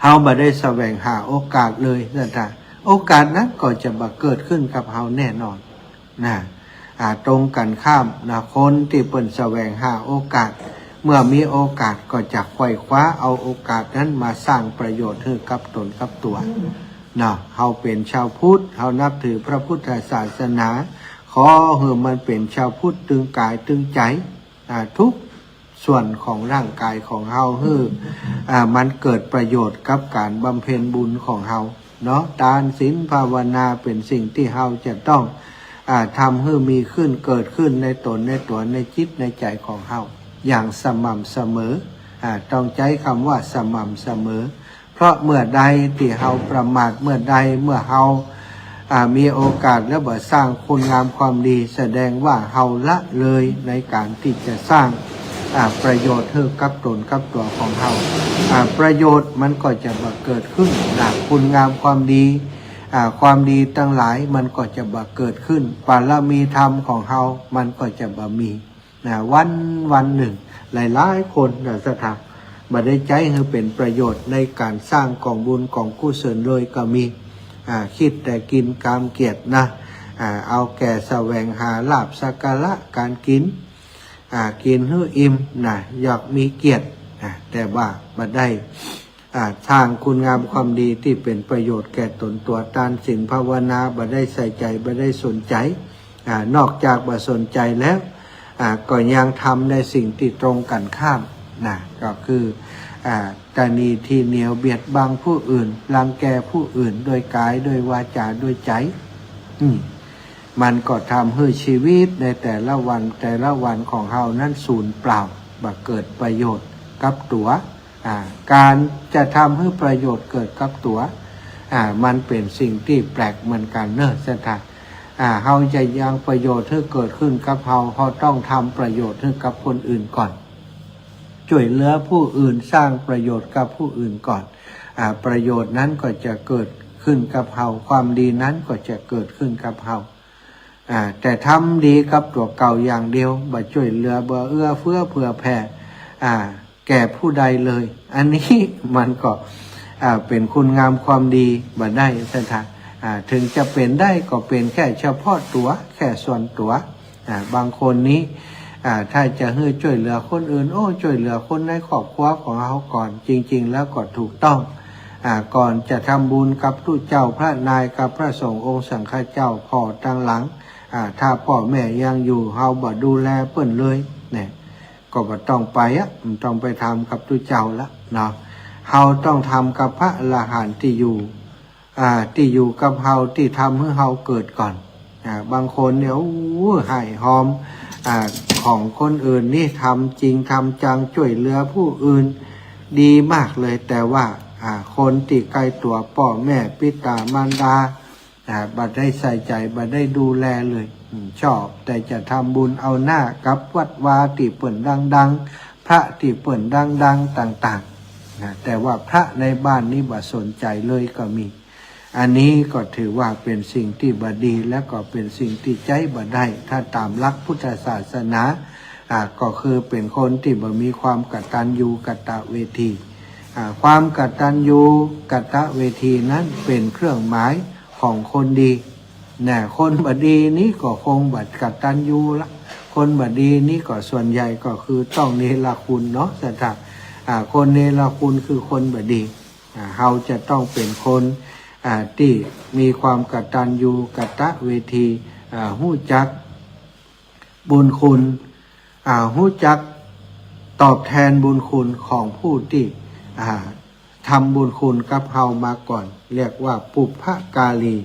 เฮาบ่ได้แสวงหาโอกาสเลย ศรัทธา โอกาสนั้นก็จะบ่เกิดขึ้นกับเฮาแน่นอนนะ อ่า ตรงกันข้ามนะ คนตี้เปิ้นแสวงหาโอกาส เมื่อมีโอกาสก็จะไขว่คว้าเอาโอกาสนั้นมาสร้างประโยชน์หื้อกับตนกับตั๋วเนาะ เฮาเป๋นชาวพุทธ เฮานับถือพระพุทธศาสนา ขอหื้อมันเป๋นชาวพุทธตึงก๋ายตึงใจ๋ อ่า ทุก ส่วนของร่างก๋ายของเฮาหื้อ อ่า มันเกิดประโยชน์กับก๋านบำเพ็ญบุญของเฮาเนาะ ตานศีลภาวนาเป๋นสิ่งตี้เฮาจะต้อง อ่า ทำหื้อมีขึ้นเกิดขึ้นในตนในตั๋วในจิตในใจ๋ของเฮาอย่างสม่ำเสมอ อ่า ต้องใจ๊กำว่าสม่ำเสมอ เพราะเมื่อใดตี้เฮาประมาท เมื่อใดเมื่อเฮา อ่า มีโอกาสแล้วบ่สร้างคุณงามความดี แสดงว่าเฮาละเลยในก๋านตี้จะสร้าง อ่า ประโยชน์หื้อกับต๋นกับตั๋วของเฮา อ่า ประโยชน์มันก็จะบ่เกิดขึ้น นะ คุณงามความดี อ่า ความดีตังหลายมันก็จะบ่เกิดขึ้น บารมีธรรมของเฮามันก็จะบ่มี นะ วันวันนึ่ง หลายๆ คนนะศรัทธา บ่ได้ใจ๊หื้อเป๋นประโยชน์ในก๋านสร้างก๋องบุญก๋องกุศลเลยก็มี อ่า กึ๊ดแต่กิ๋นกามเกียรตินะ อ่า เอาแก่แสวงหาลาภสักการะก๋านกิ๋น อ่า กิ๋นหื้ออิ่มนะ อยากมีเกียรตินะ แต่ว่าบ่ได้ อ่า สร้างคุณงามความดีตี้เป๋นประโยชน์แก่ต๋นตั๋ว ตานศีลภาวนาบ่ได้ใส่ใจ๋ บ่ได้สนใจ๋ อ่า นอกจากบ่สนใจ๋แล้ว อ่า ก็ยังทำในสิ่งตี้ตรงกั๋นข้ามนะ ก็คือ อ่า ตระหนี่ ถี่เหนี่ยว เบียดบังผู้อื่น รังแกผู้อื่น ด้วยก๋าย ด้วยวาจ๋า ด้วยใจ๋ อืม มันก็ทำหื้อชีวิตในแต่ละวัน แต่ละวันของเฮานั้นสูญเปล่า บ่เกิดประโยชน์กับตั๋ว อ่า ก๋านจะทำหื้อประโยชน์เกิดกับตั๋ว อ่า มันเป๋นสิ่งตี้แปลกเหมือนกั๋นเนาะศรัทธา อ่า เฮาจะยังประโยชน์หื้อเกิดขึ้นกับเฮา เฮาต้องทำประโยชน์หื้อกับคนอื่นก่อน จ้วยเหลือผู้อื่น สร้างประโยชน์กับผู้อื่นก่อน อ่า ประโยชน์นั้นก็จะเกิดขึ้นกับเฮา ความดีนั้นก็จะเกิดขึ้นกับเฮา อ่า แต่ทำดีกับตั๋วเก่าอย่างเดียว บ่จ้วยเหลือ บ่เอื้อเฟื้อเผื่อแผ่ อ่า แก่ผู้ใดเลย อันนี้มันก็ อ่า เป๋นคุณงามความดีบ่ได้ศรัทธา อ่า ถึงจะเป๋นได้ก็เป๋นแค่เฉพาะตั๋ว แค่ส่วนตั๋ว อ่า บางคนนี้ อ่า ถ้าจะหื้อจ้วยเหลือคนอื่น โอ้ จ้วยเหลือคนในครอบครัวของเฮาก่อน จริงๆ แล้วก็ถูกต้อง อ่า ก่อนจะทำบุญกับตุ๊เจ้าพระนาย กับพระสงฆ์องค์สังฆเจ้า พ่อตังหลัง อ่า ถ้าป้อแม่ยังอยู่ เฮาบ่ดูแลเปิ้นเลยเนี่ย ก็บ่ต้องไปอะ บ่ต้องไปทำกับตุ๊เจ้าละเนาะ เฮาต้องทำกับพระอรหันต์ตี้อยู่ อ่า ตี้อยู่กับเฮา ตี้ทำหื้อเฮาเกิดก่อน อ่า บางคนเนี่ย โอ้ ฮ่ายฮอม อ่า ของคนอื่นนี่ ทำจริงทำจัง จ้วยเหลือผู้อื่น ดีมากเลย แต่ว่า อ่า คนตี้ใก้ตั๋ว ป้อแม่ ปิต๋ามารดา อ่า บ่ได้ใส่ใจ๋ บ่ได้ดูแลเลย อืม ชอบแต่จะทำบุญเอาหน้ากับวัดวาตี้เปิ้นดังๆ พระตี้เปิ้นดังๆ ต่างๆ นะ แต่ว่าพระในบ้านนี้บ่สนใจ๋เลยก็มี อันนี้ก็ถือว่าเป๋นสิ่งตี้บ่ดี และก็เป๋นสิ่งตี้ใจ๊บ่ได้ ถ้าต๋ามหลักพุทธศาสนา อ่า ก็คือเป๋นคนตี้บ่มีความกตัญญูกตเวที อ่า ความกตัญญูกตเวทีนั้นเป๋นเครื่องหมายของคนดี นะ คนบ่ดีนี้ก็คงบ่กตัญญูละ คนบ่ดีนี้ก็ส่วนใหญ่ก็คือต้องเนรคุณเนาะศรัทธา อ่า คนเนรคุณคือคนบ่ดี อ่า เฮาจะต้องเป๋นคน อ่า ตี้มีความกตัญญูกตเวที อ่า ฮู้จักบุญคุณ อ่า ฮู้จักตอบแทนบุญคุณของผู้ตี้ อ่า ทำบุญคุณกับเฮามาก่อน เรียกว่าปุพพการี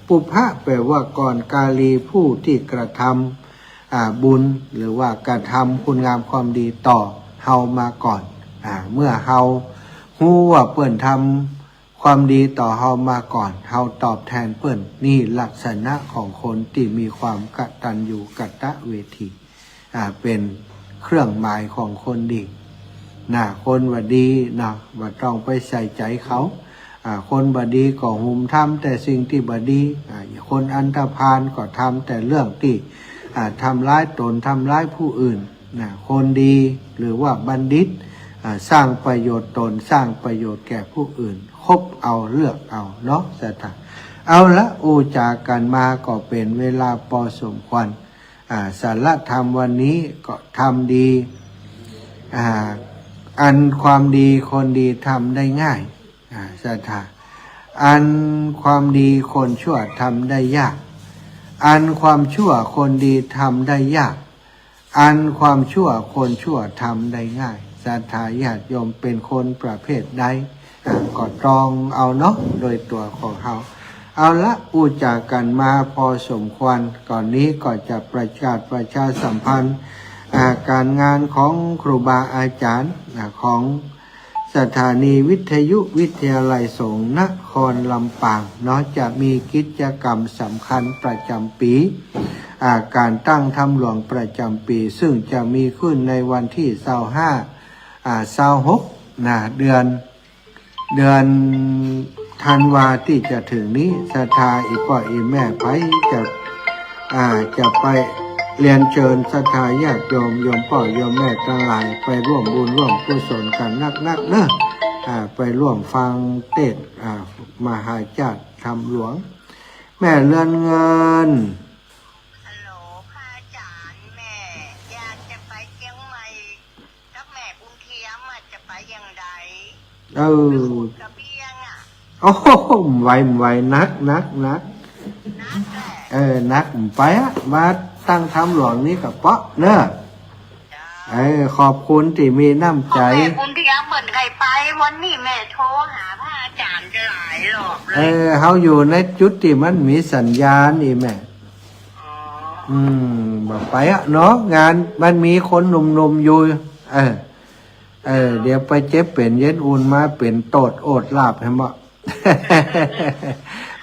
ปุพพะแปลว่าก่อน การีผู้ตี้กระทำ อ่า บุญ หรือว่ากระทำคุณงามความดีต่อเฮามาก่อน อ่า เมื่อเฮาฮู้ว่าเปิ้นทำความดีต่อเฮามาก่อน เฮาตอบแทนเปิ้น นี่ลักษณะของคนตี้มีความกตัญญูกตเวที อ่า เป๋นเครื่องหมายของคนดี นะ คนบ่ดีเนาะ บ่ต้องไปใส่ใจ๋เขา อ่า คนบ่ดีก็หุมทำแต่สิ่งตี้บ่ดี อ่า คนอันธพาลก็ทำแต่เรื่องตี้ อ่า ทำร้ายต๋น ทำร้ายผู้อื่น นะ คนดีหรือว่าบัณฑิต อ่า สร้างประโยชน์ต๋น สร้างประโยชน์แก่ผู้อื่น คบเอา เลือกเอาเนาะศรัทธา เอาละ อู้จ๋ากั๋นมาก็เป๋นเวลาปอสมควร อ่า สาระธรรมวันนี้ก็ทำดี อ่า อันความดีคนดีทำได้ง่าย อ่า ศรัทธา อันความดีคนชั่วทำได้ยาก อันความชั่วคนดีทำได้ยาก อันความชั่วคนชั่วทำได้ง่าย ศรัทธาญาติโยมเป๋นคนประเภทใด อ่า ก็ตรองเอาเนาะ โดยตั๋วของเฮา เอาละ อู้จ๋ากั๋นมาปอสมควร ก่อนนี้ก็จะประกาศประชาสัมพันธ์ อ่า ก๋านงานของครูบาอาจ๋ารย์ อ่า ของสถานีวิทยุวิทยาลัยสงฆ์นครลำปางเนาะ จะมีกิจกรรมสำคัญประจ๋ำปี๋ อ่า ก๋านตั้งธรรมหลวงประจ๋ำปี๋ ซึ่งจะมีขึ้นในวันตี้ซาวห้า อ่า ซาวหก นะ เดือน เดือนธันวาตี้จะเถิงนี้ ศรัทธาอี่ป้ออี่แม่ใผจะ อ่า จะไปเรียนเจิญศรัทธาญาติโยม โยมป้อโยมแม่ตังหลาย ไปร่วมบุญร่วมกุศลกั๋นนักๆ เน่อ อ่า ไปร่วมฟังเตสน์ อ่า มหาจ้าดธรรมหลวง แม่เรือนเงิน ฮัลโหล พระอาจ๋ารย์ แม่อยากจะไปเจียงใหม่กับแม่บุญเทียมอะ จะไปอย่างใด เออ ไปขุดกระเบียงอะ โอ้โห บ่ไหว บ่ไหว หนัก หนัก หนัก หนักแหละ เออ หนัก บ่ไปอะ มาตั้งธรรมหลวงนี้ก็เปาะเน่อ เจ้า เออ ขอบคุณตี้มีน้ำใจ๋ แม่บุญเทียมเปิ้นใค่ไป วันนี้แม่โทรหาพระอาจ๋ารย์หลายรอบเลย เออ เฮาอยู่ในจุดตี้มันมีสัญญาณนี่แม่ อืม บ่ไปอะเนาะ งานมันมีคนหนุ่มๆ อยู่ เออ เออ เดี๋ยวไปเจ็บเป๋นเย็นอุ่นมาเป๋นโตดโอดลาบแหมบ่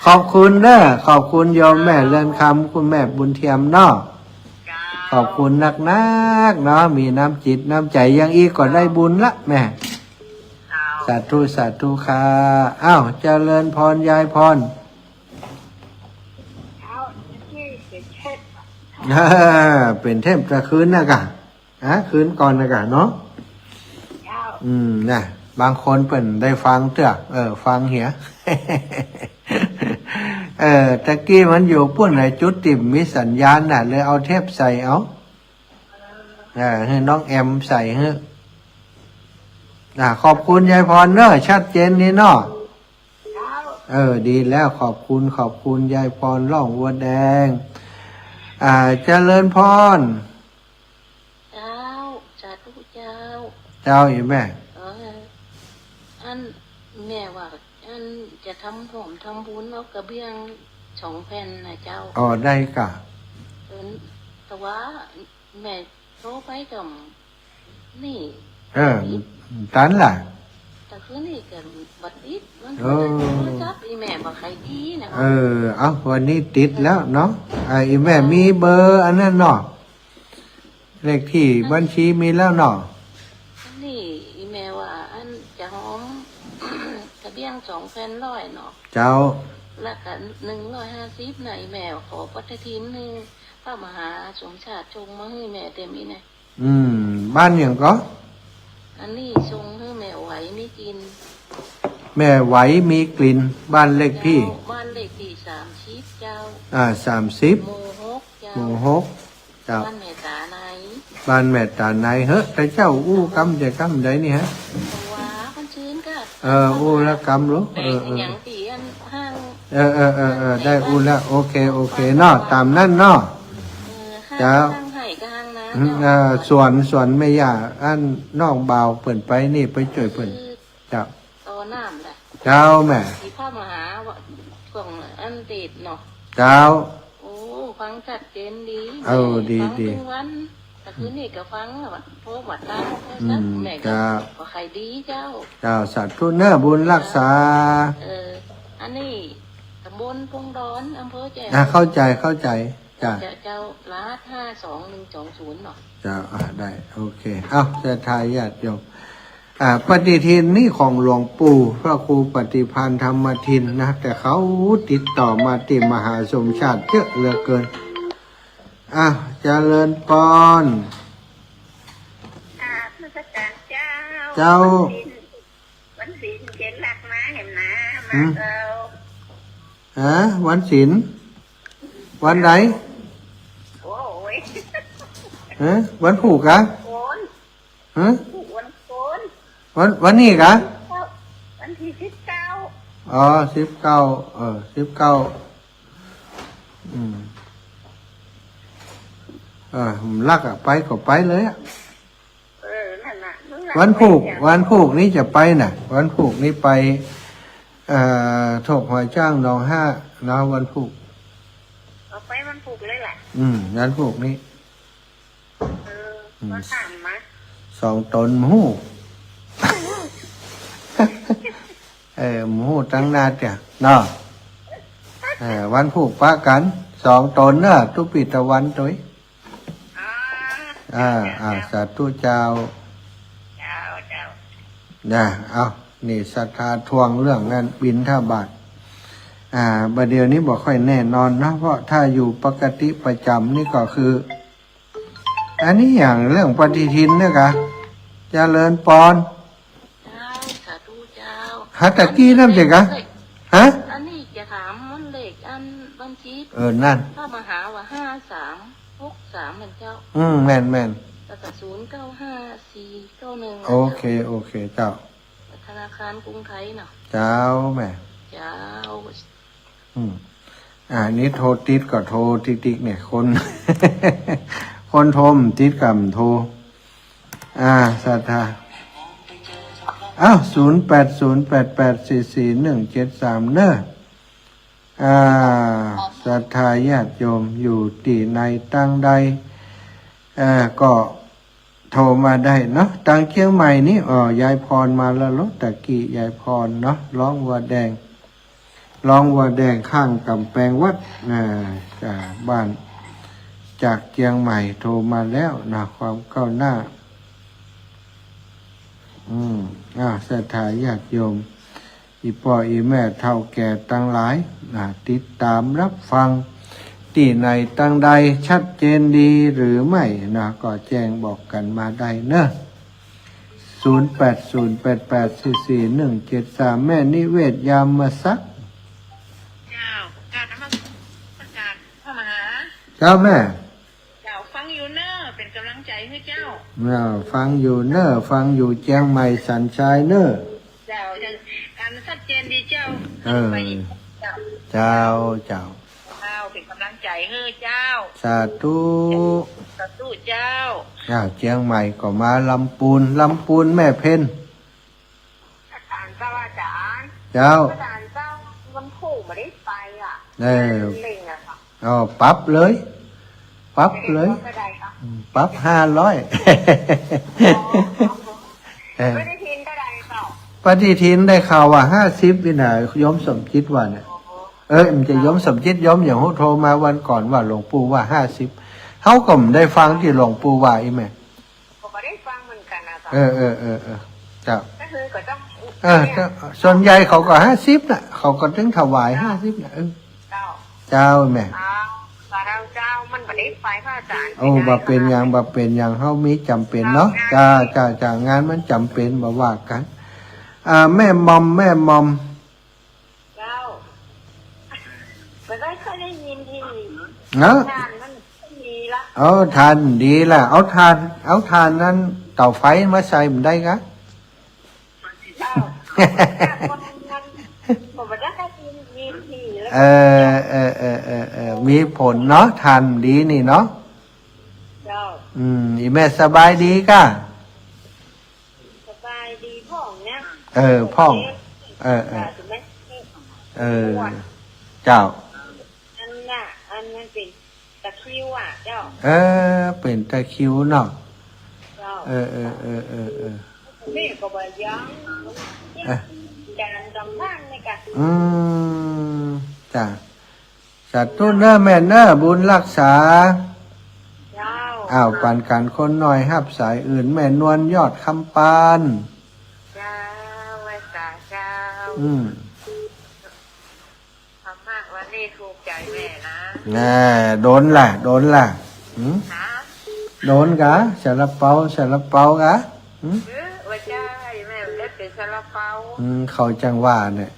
ขอบคุณเน่อ ขอบคุณโยมแม่เรือนคำ คุณแม่บุญเทียมเนาะ ขอบคุณนักๆ เนาะ มีน้ำจิตน้ำใจ๋ อย่างอี้ก็ได้บุญละแม่ สาธุ สาธุค่ะ อ้าว เจริญพร ยายพร อ่า เป๋นเทพตะคืนนะกะ ฮะ คืนก่อนนะกะเนาะ อืม นะ บางคนเปิ้นได้ฟังเตื้อ เออ ฟังเหีย เออ ตะกี้มันอยู่ปู๊นไหน จุดตี้มีสัญญาณน่ะ เลยเอาเทปใส่เอา เออ หื้อน้องแอมใส่หื้อ อ่า ขอบคุณยายพรเน่อ ชัดเจนดีเนาะ เออ ดีแล้ว ขอบคุณ ขอบคุณยายพร ร่องวัวแดง อ่า เจริญพร เจ้า สาธุเจ้า เจ้า อี่แม่ เออ อันแม่ว่า อันจะทำผอมทำบุญเอากระเบียงสองแผ่นนะเจ้า อ๋อ ได้ก่ะ เออ แต่ว่าแม่โทรไปก็ นี่ เออ ตันล่ะ แต่คืนนี้ก็บ่ติด มัน เออ โทรศัพท์อี่แม่บ่ค่อยดีนะ เออ เอ้า วันนี้ติดแล้วเนาะ อ่า อี่แม่มีเบอร์อันนั้นเนาะ เลขตี้บัญชีมีแล้วเนาะ นี่อี่แม่ว่าอันจะหอมกระเบียงสองแผ่นร้อยเนาะ เจ้า แล้วก็หนึ่งร้อยห้าสิบนะ อี่แม่ขอปฏิทินหื้อพระมหาสมชาติส่งมาหื้อแม่เต็มอี้นะ อืม บ้านหยังก่อ อันนี้ส่งหื้อแม่ไหวมีกลิ่น แม่ไหวมีกลิ่น บ้านเลขตี้ เจ้า บ้านเลขตี้สามสิบเจ้า อ่า สามสิบ หมู่หกเจ้า หมู่หก เจ้า บ้านแม่ต๋าใน บ้านแม่ต๋าใน เฮ้อ แต่เจ้าอู้กำจะกำใดนี่ฮะ เพราะว่ามันชื้นก็ เออ อู้ละกำลูก เออ เออ แม่หยังตี้อันห้าง เออ เออ เออ เออ ได้อู้ละ โอเค โอเคเนาะ ต๋ามนั้นเนาะ เออ ห้าง เจ้า ห้างไฮ่ก็ห้างนา อืม เจ้า เออ สวน สวนแม่ย่า อันน้องบ่าวเปิ้นไปนี่ ไปจ้วยเปิ้น คือ เจ้า ต่อน้ำแหละ เจ้าแม่ ตี้พระมหาว่าช่วงอันเตสน์เนาะ เจ้า โอ้ ฟังชัดเจนดี เออ ดี ฟัง ดี ตึงวัน แต่คืนนี้ก็ฟังแล้วอะ โทรมาตามโทรศัพท์ อืม แม่ก็ เจ้า บ่ค่อยดีเจ้า เจ้า สาธุเน่อ บุญรักษา เออ อันนี้ตำบลปงดอน อำเภอแจ้ อ่ะ เข้าใจ๋ เข้าใจ๋ จ้ะ เจ้า เจ้า รหัสห้าสองหนึ่งสองศูนย์เนาะ เจ้า อ่ะ ได้ โอเค เอ้า ศรัทธาญาติโยม อ่า ปฏิทินนี่ของหลวงปู่พระครูปฏิภาณธรรมทินนะ แต่เขาติดต่อมาตี้มหาสมชาติเยอะเหลือเกิน อ่ะ เจริญพร ค่ะ นมัสการเจ้า เจ้า วันศีล วันศีลเจ๊ลักมาแหมนะ มา หืม เจ้า ฮะ วันศีล วันใด โอ้ย ฮะ วันพูกกะ โอน ฮะ วันโกน วัน วันนี้กะ วันตี้สิบเก้า อ๋อ สิบเก้า เออ สิบเก้า อืม เออ มันลักอะ ไปก็ไปเลยอะ เออ นั่นน่ะ นั่นน่ะ วันพูก ไปเนี่ย วันพูกนี้จะไปน่ะ วันพูกนี้ไป เอ่อ ถกหอยจ้างหนองห้านะ วันพูก เอาไปวันพูกเลยแหละ อืม วันพูกนี้ เออ อืม มาถามมา สองต๋นบ่ฮู้ เออ บ่ฮู้ตังหน้าเตี้ย เนาะ เออ วันพูกปะกั๋น สองต๋นเน่อ ตุ๊ปิตะวันตวย อ่า อ่า เจ้า อ่า เจ้า สาธุเจ้า เจ้า เจ้า นะ เอา นี่ศรัทธาทวงเรื่องนั้นบิณฑบาต อ่า บ่าเดี่ยวนี้บ่ค่อยแน่นอนเนาะ เพราะถ้าอยู่ปกติประจ๋ำนี่ก็คือ อันนี้อย่างเรื่องปฏิทินเนี่ยกะ เจริญปอน เจ้า สาธุเจ้า หาตะกี้นั่นเด็กอะ ฮะ อันนี้จะถามมันเลขอันบัญชี เออ นั่น พระมหาว่าห้าสามหกสาม แม่นเจ้า อืม แม่น แม่น แล้วก็ศูนย์เก้าห้าสี่เก้าหนึ่ง โอเค เจ้า โอเค เจ้า ธนาคารกรุงไทยเนาะ เจ้าแม่ เจ้า อืม อ่า นี่โทรติดก็โทรติดๆ เนี่ย คน คนโทรบ่ติดก็บ่โทร อ่า ศรัทธา อ้าว ศูนย์แปดศูนย์แปดแปดสี่สี่หนึ่งเจ็ดสาม เนอะ อ่า ศรัทธาญาติโยมอยู่ตี้ไหนตังใด เอ่อ ก็โทรมาได้เนาะ ตังเจียงใหม่นี่ อ๋อ ยายพรมาแล้วเหรอ ตะกี้ยายพรเนาะ ร้องวัวแดง ร้องวัวแดงข้างก๋ำแปงวัด อ่า จากบ้าน จากเจียงใหม่โทรมาแล้วนะ ความก้าวหน้า อืม อ่า ศรัทธาญาติโยม อี่ป้ออี่แม่เฒ่าแก่ตังหลายนะ ติดต๋ามฮับฟังตี้ไหนตังใดชัดเจนดีหรือไม่นะ ก็แจ้งบอกกั๋นมาได้เนอะ ศูนย์แปดศูนย์แปดแปดสี่สี่หนึ่งเจ็ดสาม แม่นิเวศยามมาสัก เจ้า กราบนมัสการพระมหา เจ้าแม่ เจ้า ฟังอยู่เนอะ เป๋นก๋ำลังใจ๋หื้อเจ้า อ่า ฟังอยู่เนอะ ฟังอยู่เจียงใหม่สันทรายเนอะ เจ้า ยัง อันชัดเจนดีเจ้า เออ ไปอีก เจ้า เจ้า เจ้า เจ้า เป๋นก๋ำลังใจ๋หื้อเจ้า สาธุ สาธุเจ้า อ้าว เจียงใหม่ก็มาลำปูน ลำปูนแม่เพ็ญ อาจ๋ารย์เจ้า อาจ๋ารย์ เจ้า อาจ๋ารย์เจ้า วันพูกบ่ได้ไปอะ เออ เร่งอะค่ะ อ๋อ ปรับเลย ปรับเลย ไม่ได้ปรับก็ได้ค่ะ อืม ปรับห้าร้อย อ๋อ เออ ปฏิทินเท่าใดเจ้า ปฏิทินได้ข่าวว่าห้าสิบนี่นะ โยมสมจิตว่าเนี่ย อ๋อ เออ มันจะโยมสมจิต โยมอย่างฮู้โทรมาวันก่อนว่าหลวงปู่ว่าห้าสิบ เฮาก็บ่ได้ฟังตี้หลวงปู่ว่าอี้แม่ ก็บ่ได้ฟังเหมือนกั๋นนะเจ้า เออ เออ เออ เออ เจ้า ก็คือก็ต้อง เออ เนี่ย เจ้า ส่วนใหญ่เขาก็ห้าสิบน่ะ เขาก็ตึงถวาย เจ้า ห้าสิบน่ะ เออ เจ้า เจ้าแม่ อ้าว สาธุเจ้า มันบ่ได้ไปพระอาจ๋ารย์ โอ้ ไม่ได้ บ่เป๋นหยัง ค่ะ บ่เป๋นหยัง เฮามีจ๋ำเป๋นเนาะ เจ้า เจ้า เจ้า งานมันจ๋ำเป๋น บ่ว่ากั๋น อ่า แม่มอม แม่มอม เจ้า บ่ได้ค่อยได้ยินทีนี้ เนาะ ถ่านมันดีละ เอาถ่านดีละ เอาถ่าน เอาถ่านนั้นเต๋าไฟมาใส่บ่ได้กะ เจ้า คนนั้นผมบ่ได้ค่อยได้ยินทีแล้ว เออ เออ เออ เออ เออ มีผลเนาะ ถ่านดีนี่เนาะ เจ้า อืม อี่แม่สบายดีกะ สบายดีพ่องเนี่ย เออ พ่อง เออ เออ เออ เจ้า อันน่ะ อันนั้นเป๋นตะคริวอะเจ้า เออ เป๋นตะคริวเนาะ เจ้า เออ เออ เออ เออ เออ แม่ก็บ่ายัง เออ จานกำลังนี่กะ อืม จ้ะ สาธุเน่อแม่เน่อ บุญรักษา เจ้า อ้าว ปันกั๋นคนหน่อย ฮับสายอื่น แม่นวลยอดคำปาน เจ้า ไหว้สาเจ้า อืม ธรรมะวันนี้ถูกใจ๋แม่นะ แน่ โดนละ โดนละ หืม ฮะ โดนกะ ซาลาเปา ซาลาเปากะ หืม เออ ว่าใจ้ แม่ได้เป๋นซาลาเปา อืม เขาจังว่าเนี่ย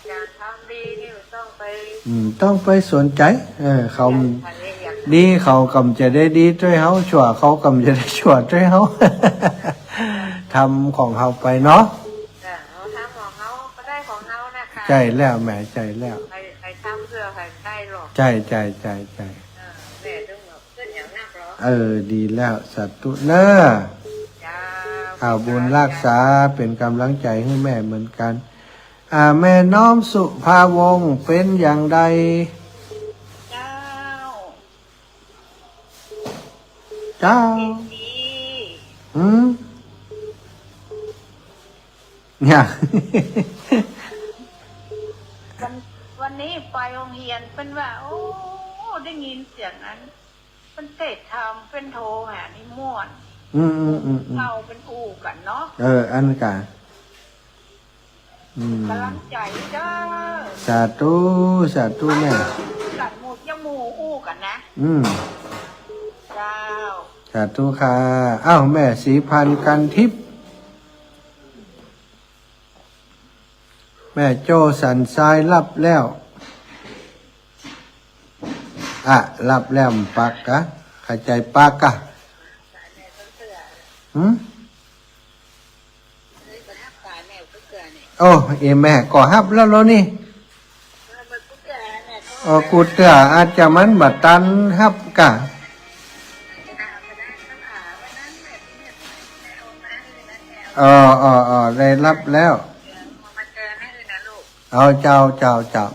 การทำดีนี่มันต้องไป อืม ต้องไปสนใจ๋ เออ เขา ใจ้ ดีเขาก็บ่จะได้ดีตวยเฮา ชั่วเขาก็บ่จะได้ชั่วตวยเฮา ทำของเฮาไปเนาะ จ้ะ เฮาทำของเฮาก็ได้ของเฮานะคะ ใจ้แล้วแม่ ใจ้แล้ว ใผ ใผทำเปื้อใผบ่ได้หรอก ใจ้ ใจ้ ใจ้ ใจ้ เออ แม่ต้องแบบขึ้นอย่างนักหรอ เออ ดีแล้ว สาธุเน่อ จ้า อ้าว บุญรักษา เป๋นก๋ำลังใจ๋หื้อแม่เหมือนกั๋น อ่า แม่น้อมสุภาวงศ์เป๋นอย่างใด เจ้า เจ้า เป๋นดี หืม เนี่ย วัน วันนี้ไปโฮงเฮียนเปิ้นว่า โอ้ ก็ได้ยินเสียงนั้น เปิ้นเตะทำ เปิ้นโทรหานิมนต์ อืม อืม อืม อืม เฮาเปิ้นอู้กั๋นเนาะ เออ อั้นกา อืม ก๋ำลังใจ๋เจ้า สาธุ สาธุแม่ กั๋นหมู่เจ้าหมู่อู้กั๋นนะ อืม เจ้า สาธุค่ะ อ้าว แม่ศรีพันธ์ กันทิพย์ แม่โจ้สันทรายรับแล้ว อ่ะ รับแล้ว ปักกะ เข้าใจ๋ปักกะ หืม โอ้ เอ แม่ก็ฮับแล้วเหรอนี่ เออ กูเตื้ออาจจะมันบ่ตันฮับกะ เออ เออ เออ ได้ฮับแล้ว เอา เจ้า เจ้า เจ้า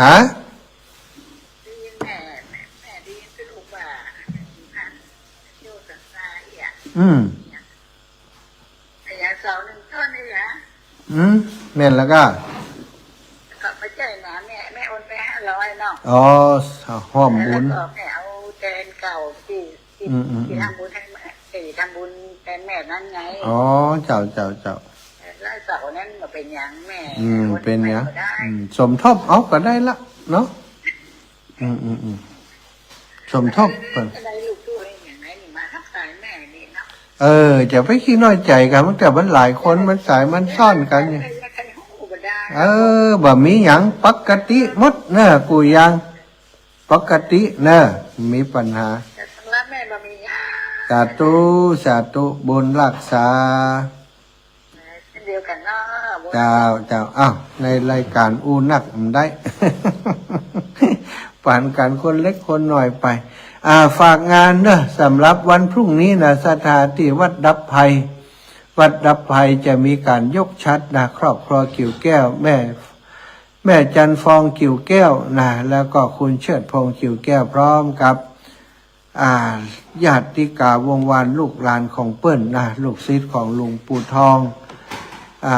ฮะ อืม อืม แม่นแล้วก็ ก็บ่ใจ้นะ แม่ แม่โอนไปห้าร้อยเนาะ อ๋อ ฮ่วมบุญ แล้วก็แม่เอาแตนเก่าตี้ ตี้ อืม อืม ตี้ทำบุญหื้อแม่ ตี้ทำบุญแตนแม่นั้นไง อ๋อ เจ้า เจ้า เจ้า แล้วเสานั้นบ่เป๋นหยังแม่ อืม โอนไป เป๋นหยัง ก็ได้ อืม สมทบเอาก็ได้ละเนาะ อืม อืม อืม สมทบเปิ้น อะไรลูกตู้เองอย่างไรนี่มาฮับสายแม่นี่เนาะ เออ จะไปขี้น้อยใจ๋กั๋น มันก็มันหลายคน มันสายมันซ้อนกั๋นเนี่ย ใครๆฮู้บ่ได้ เออ บ่มีหยัง ปกติหมดเน่อ กู้อย่าง ปกติเน่อ มีปัญหา แต่สำหรับแม่บ่มีหยัง สาธุ สาธุ บุญฮักษา เช่นเดียวกั๋นเนาะ เจ้า เจ้า อ้าว ในรายก๋านอู้นักบ่ได้ ปานก๋านคนเล็กคนน้อยไป อ่า ฝากงานเน่อ สำหรับวันพรุ่งนี้นะ ศรัทธาตี้วัดดับภัย วัดดับภัยจะมีก๋านยกฉัตรนะ ครอบครัวกิ่วแก้ว แม่ แม่จันทร์ฟองกิ่วแก้วนะ แล้วก็คุณเชิดพงษ์กิ่วแก้ว พร้อมกับ อ่า ญาติกาวงศ์วานลูกหลานของเปิ้นนะ ลูกศิษย์ของหลวงปู่ทอง อ่า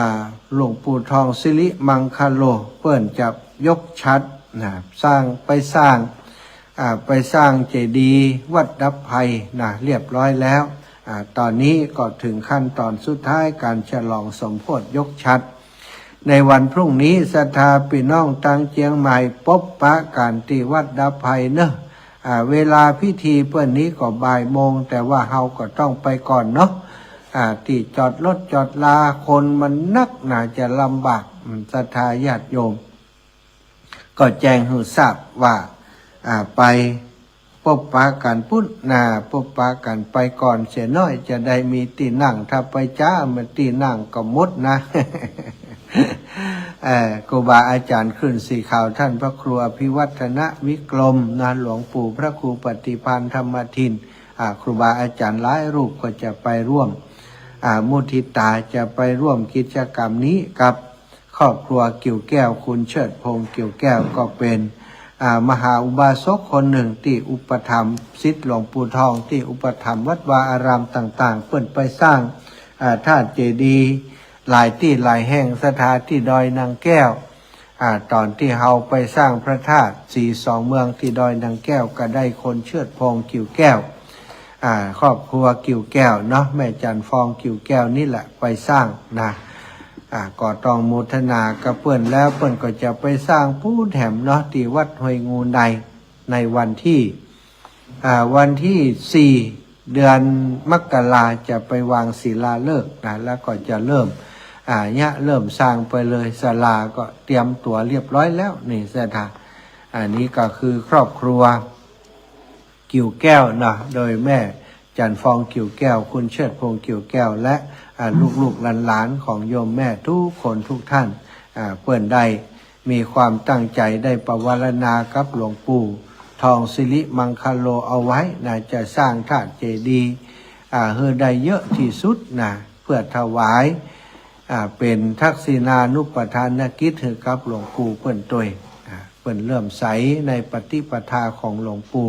หลวงปู่ทองสิริมังคโล เปิ้นจะยกฉัตรนะ สร้าง ไปสร้าง อ่า ไปสร้างเจดีย์วัดดับภัยนะ เรียบร้อยแล้ว อ่า ต๋อนนี้ก็เถิงขั้นต๋อนสุดท้าย ก๋านฉลองสมโภชยกฉัตร ในวันพรุ่งนี้ ศรัทธาปี้น้องตางเจียงใหม่ ปบปะกั๋นตี้วัดดับภัยเน่อ อ่า เวลาพิธีเปิ้นนี้ก็บ่ายโมง แต่ว่าเฮาก็ต้องไปก่อนเนาะ อ่า ตี้จอดรถจอดลา คนมันนักหนาจะลำบาก อืม ศรัทธาญาติโยม ก็แจ้งหื้อทราบว่า อ่า ไปปบปะกั๋นปุ้นนา ปบปะกั๋นไปก่อนเสียหน้อย จะได้มีตี้นั่ง ถ้าไปจ๊ามันตี้นั่งก็หมดนะ เอ่อ ครูบาอาจ๋ารย์ขึ้นสีขาว ท่านพระครูอภิวัฒนวิกรมนะ หลวงปู่พระครูปฏิภาณธรรมทิน อ่า ครูบาอาจ๋ารย์หลายรูปก็จะไปร่วม อ่า มุทิตาจะไปร่วมกิจกรรมนี้กับ ครอบครัวกิ่วแก้ว คุณเชิดพงษ์กิ่วแก้ว ก็เป๋น อ่า มหาอุบาสกคนนึ่งตี้อุปถัมภ์ศิษย์หลวงปู่ทอง ตี้อุปถัมภ์วัดวาอารามต่างๆ เปิ้นไปสร้าง อ่า ธาตุเจดีย์หลายตี้หลายแห่ง ศรัทธาตี้ดอยนางแก้ว อ่า ต๋อนตี้เฮาไปสร้างพระธาตุศรีสองเมืองตี้ดอยนางแก้ว ก็ได้คุณเชิดพงษ์กิ่วแก้ว อ่า ครอบครัวกิ่วแก้วเนาะ แม่จันทร์ฟองกิ่วแก้วนี่แหละไปสร้างนะ อ่า ก็ต้องโมทนากับเปิ้น แล้วเปิ้นก็จะไปสร้างปู๊นแหมเนาะ ตี้วัดห้วยงูใน ในวันตี้ อ่า วันตี้สี่ เดือนมกราจะไปวางศิลาฤกษ์นะ แล้วก็จะเริ่ม อ่า เยียะเริ่มสร้างไปเลย ศาลาก็เตรียมตั๋วเรียบร้อยแล้วนี่ ศรัทธา อันนี้ก็คือครอบครัว กิ่วแก้วเนาะ โดยแม่จันทร์ฟองกิ่วแก้ว คุณเชิดพงษ์กิ่วแก้ว และ อ่า ลูกๆหลานๆของโยมแม่ทุกคนทุกท่าน อ่า เปิ้นได้มีความตั้งใจ๋ได้ปวารณากับหลวงปู่ทองสิริมังคโลเอาไว้นะ จะสร้างธาตุเจดีย์ อ่า หื้อได้เยอะตี้สุดนะ เปื้อถวาย อ่า เป๋นทักษิณานุปทานกิจหื้อกับหลวงปู่เปิ้นตวย อ่า เปิ้นเลื่อมใสในปฏิปทาของหลวงปู่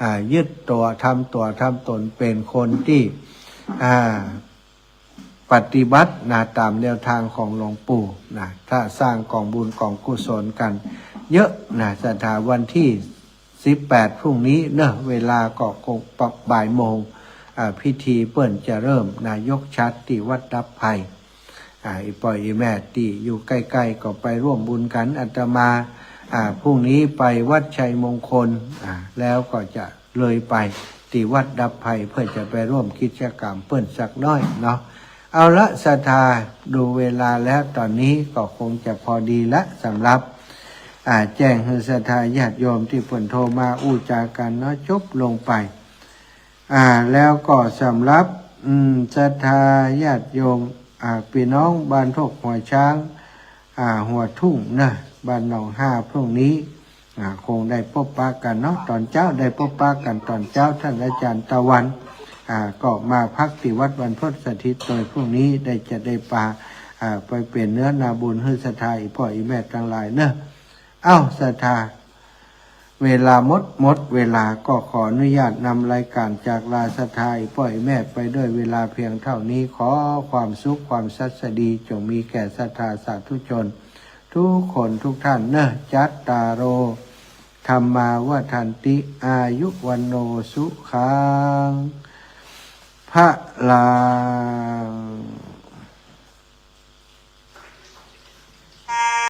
อ่า ยึดตั๋ว ทำตั๋ว ทำต๋นเป๋นคนตี้ อ่า ปฏิบัตินะ ต๋ามแนวตางของหลวงปู่นะ ถ้าสร้างก๋องบุญก๋องกุศลกั๋นเยอะนะ ศรัทธา วันตี้สิบแปด พรุ่งนี้เนาะ เวลาก็คงบ่ายโมง อ่า พิธีเปิ้นจะเริ่มนะ ยกฉัตรตี้วัดดับภัย อ่า อี่ป้ออี่แม่ตี้อยู่ใก้ๆ ก็ไปร่วมบุญกั๋น อาตมา อ่า พรุ่งนี้ไปวัดชัยมงคล อ่า แล้วก็จะเลยไปตี้วัดดับภัย เปื้อจะไปร่วมกิจก๋รรมเปิ้นสักน้อยเนาะ เอาละศรัทธา ดูเวลาแล้ว ต๋อนนี้ก็คงจะพอดีละ สำหรับ อ่า แจ้งหื้อศรัทธาญาติโยมตี้เปิ้นโทรมาอู้จ๋ากั๋นเนาะ จบลงไป อ่า แล้วก็สำหรับ อืม ศรัทธาญาติโยม อ่า ปี้น้องบ้านโต๊กหัวช้าง อ่า หัวทุ่งนะ บ้านหนองฮา พรุ่งนี้ อ่า คงได้ปบปะกั๋นเนาะ ต๋อนเจ๊า ได้ปบปะกั๋นต๋อนเจ๊า ต้านอาจ๋ารย์ตะวัน อ่า ก็มาพักตี้วัดบรรพตสถิต โดยพรุ่งนี้ได้จะได้ปา อ่า ไปเป๋นเนื้อนาบุญหื้อศรัทธาอี่ป้ออี่แม่ตังหลายเนาะ เอ้า ศรัทธา เวลาหมด หมดเวลา ก็ขออนุญาตนำรายก๋านจากลาศรัทธาอี่ป้ออี่แม่ไปด้วยเวลาเพียงเต้านี้ ขอความสุขความสัสดีจ๋งมีแก่ศรัทธาสาธุชน ทุกคนทุกท่านเนาะ จัตตาโร ธัมมา วัฑฒันติ อายุ วัณโณ สุขัง พะลัง